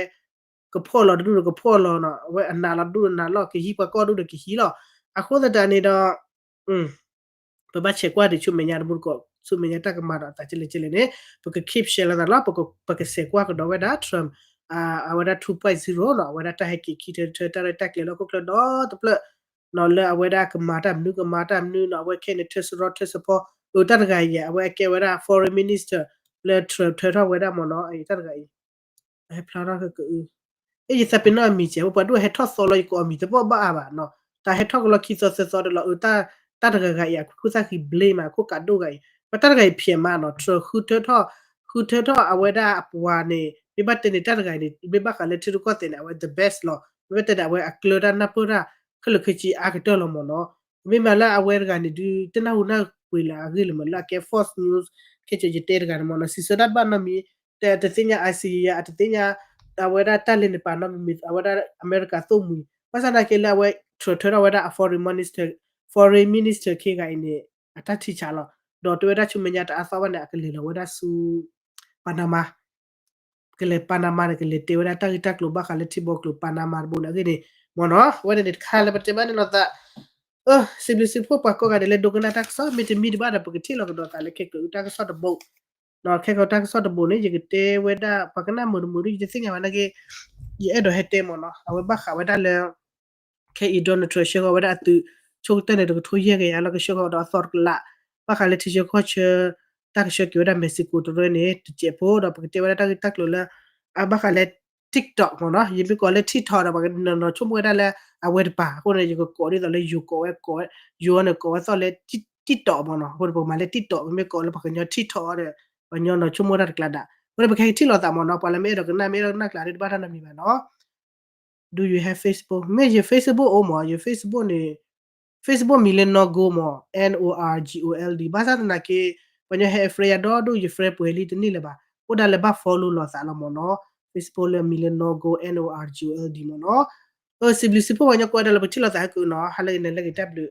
ကဖှီၣ်လီၤတဒူၣ်ဒီးကဖှီၣ်လီၤနီၤ အဝဲအနးလီၤတဒူၣ်ဒီးနးလီၤ ကဟံးပှၤကီၢ်ဒူၣ်ဒီးကဟံးလီၤ အဃိသတးန့ၣ်ဒီး ပဘၣ်ဆဲးကွၢ်ဒံးဆူမဲာ်ညါတဘိတကိး ဆူမဲာ်ညါတၢ်ကမၤဒီးအသးကဲလဲၣ်ကဲလဲၣ်န့ၣ် ပက keep share လီၤသးလီၤ ပကဆဲးကွၢ်ကဒီးဝဲဒၣ် Trump အဝဲဒၣ် two point zero နီၤ အဝဲဒၣ်တၢ်ဟဲက့ၤခံထၢထၢတၢ်ရဲၣ်တၢ်ကျဲၤလၢဟီၣ်ခိၣ်ချၢဒီတဖျၢၣ် နီၤ လၢအဝဲဒၣ်ကမၤတၢ်မနုၤကမၤတၢ်မနုၤနီၤ အဝဲခဲန့ၣ်ထၢစရီထၢစဖီ အတၢ်တဂၤအံၤ အဝဲအကဲဝဲဒၣ် foreign minister လၢ Trump ထၢထီၣ်ဝဲဒၣ်မ့ၢ်နီၤ အတၢ်တဂၤအံၤ ဟဲဖျါထီၣ်ကကအု ယသးပ့ၤနီၣ်အမံၤစဲး ပှၤဒိၣ်ဟဲထီၣ်သီလီၤ ယကိးအမံၤတဘၣ်ဘၣ်အါဘၣ်နီၤ တၢ်ဟဲထီၣ်ကလီခံသီသၢသီတလီၤ အတၢ်တဂၤဂၤအံၤ အခိၣ်သၣ်ဃံ blame မး အခိၣ်ကးဒိၣ်ဂၤအံၤ ပတၢ်တဂၤအံၤဖျဲးမးနီၤ Trump ဃုထၢထီၣ် ဃုထၢထီၣ်အဝဲဒၣ်အပှၤန့ၣ် မ့ၢ်ဘၣ်တဲန့ၣ် တၢ်တဂၤအံၤန့ၣ် မ့ၢ်ဘၣ်ဃးလၢထံရူၢ်ကီၢ်သဲးန့ၣ် အဝဲ the best လီၤ မ့ၢ်ဘၣ်တဲန့ၣ် အဝဲအကျၢၤတၢ်နၢ်ပၢၢ်တၢ် ခဲလၢာ်ခဲဆ့အါကတၢၢ်လီၤမ့ၢ်နီၤ မ့ၢ်မးလၢအဝဲတဂၤန့ၣ်ဒုး တနၢ်ဟူနၢ်ပှ့ၤလၢအဂ့ၢ်လၢမ့ၢ်လၢအကဲ Fox News ခဲကၠီယတဲတဂၤန့ၣ်မ့ၢ်နီၤ စံးဆၢတၢ်တဘၣ်နီတမံၤ တသ့ၣ်ညါ I C E အတသ့ၣ်ညါ အဝဲဒၣ်တၢ်လဲၤနပၤနီတမံၤ အဝဲဒၣ်အမဲရကၤသိၣ်မှံၤ ဘၣ်ဆၣ်သနာ်က့လၢအဝဲ Trump ထၢထီၣ်ဝဲဒၣ်အ foreign minister foreign minister ခံဂၤအံၤန့ၣ် အတၢ်ထံၣ်ဆးလီၤ ဒီးတဲဝဲဒၣ်ဆူမဲာ်ညါတအါသီဘၣ်န့ၣ် အကလဲၤလီၤဝဲဒၣ်ဆူ Panama ကလဲၤ Panama န့ၣ် ကလဲၤတဲဝဲဒၣ်တၢ်ဂ့ၢ်တၢ်ကျိၤဘၣ်ဃးလၢထံဘီကျိၤ Panama တဘိန့ၣ်အဂ့ၢ်န့ၣ် မ့ၢ်နီၤ အဝဲန့ၣ်န့ၣ်တခါလၢပတဲဘၣ်န့ၣ်လီၤသး စံးဘျုးစံးဖှိၣ်ပှၤကိးဂၤဒဲးလၢဒိကနၣ်တၢ်ကစီၣ် မ့တမ့ၢ်တဘၣ်ဒီး ပကထံၣ်လီၤကဒီးသးလၢခဲကိာ်တၢ်ကစီၣ်တဘိ ဒီးခဲကိာ်တၢ်ကစီၣ်တဘိန့ၣ် ယကတဲဝဲဒၣ် ပှၤကနၣ်မုာ်တမုာ်ဒ်ယတသ့ၣ်ညါဘၣ်နာ်က့ ယအဲၣ်ဒိးဟဲတဲမ့ၢ်နီၤ အဝဲဘၣ်ဃးဝဲဒၣ်လၢ ခဲအံၤ Donald Trump ဆှၢဃီၤဝဲဒၣ်အသုး ဆိကတၢၢ်န့ၣ် တကထိယဲၢ်ကယၤလၢကဆှၢဃီၤဒီးအသီတကလး ဘၣ်ဃးလၢထံဆၢကီၢ်ဆၢ တၢ်ကဆှၢက့ၤဝဲဒၣ် Mexico တရၢန့ၣ် တစဲးဖိဒီး ပကတဲဝဲဒၣ်တၢ်ဂ့ၢ်တၢ်ကျိၤလၢ အဘၣ်ဃးလၢ TikTok မ့ၢ်နီၤ ယမ့ၢ်ကိးလၢ TikTok ဒီး ပှၤကနီၤနီၤဆိကမိၣ်ဝဲဒၣ်လၢအဝဲတပၤ အဃိန့ၣ် ယကကိးဒ်သိးလၢယိၤကိးဝဲ ယိၤန့ၣ် ကိးဝဲသီၣ်လၢ TikTok မ့ၢ်နီၤ အဃိန့ၣ် ပကမၤလၢ TikTok မ့မ့ၢ်ကိးလၢပှၤကညီ TikTok ဒီး ပှၤကညီနီၤဆိကမိၣ်တၢ်တကျါဒၣ် အဃိန့ၣ် ပကဟဲက့ၤထံၣ်လိာ်သးမ့ၢ်နီၤ ပှၤလၢမ့ၢ်အဲၣ်ဒိးကနၣ် မ့ၢ်အဲၣ်ဒိးကနၣ်ကျါဒ်တဘၣ်တၢ်နီတမံၤဘၣ်နီၤ Do you have Facebook မ့ၢ်ယ Facebook အိၣ်မ့ၢ် ယ Facebook န့ၣ် Facebook မံၤလၢ Norgold မ့ၢ် N O R G O L D ဘၣ်ဆၣ်သနာ်က့ ပှၤညီဟဲ friend ယၤဒီဒူၣ် ယ friend ပှဲၤလံတန့ၢ်လၢၤဘၣ် အိၣ်ဒၣ်လၢဘၣ် follow လိာ်သးလီၤမ့ၢ်နီၤ Facebook လၢမံၤလၢ Norgold N O R G O L D မ့ၢ်နီၤ စံးဘျုးစံးဖှိၣ်ပှၤညီကိးဂၤဒဲးလၢပထံၣ်လိာ်သးဟဲက့ၤနီၤ ဟါလၢအဂ့ၤန့ၣ်လၢအဂ့ၤတၢ်ဘျုး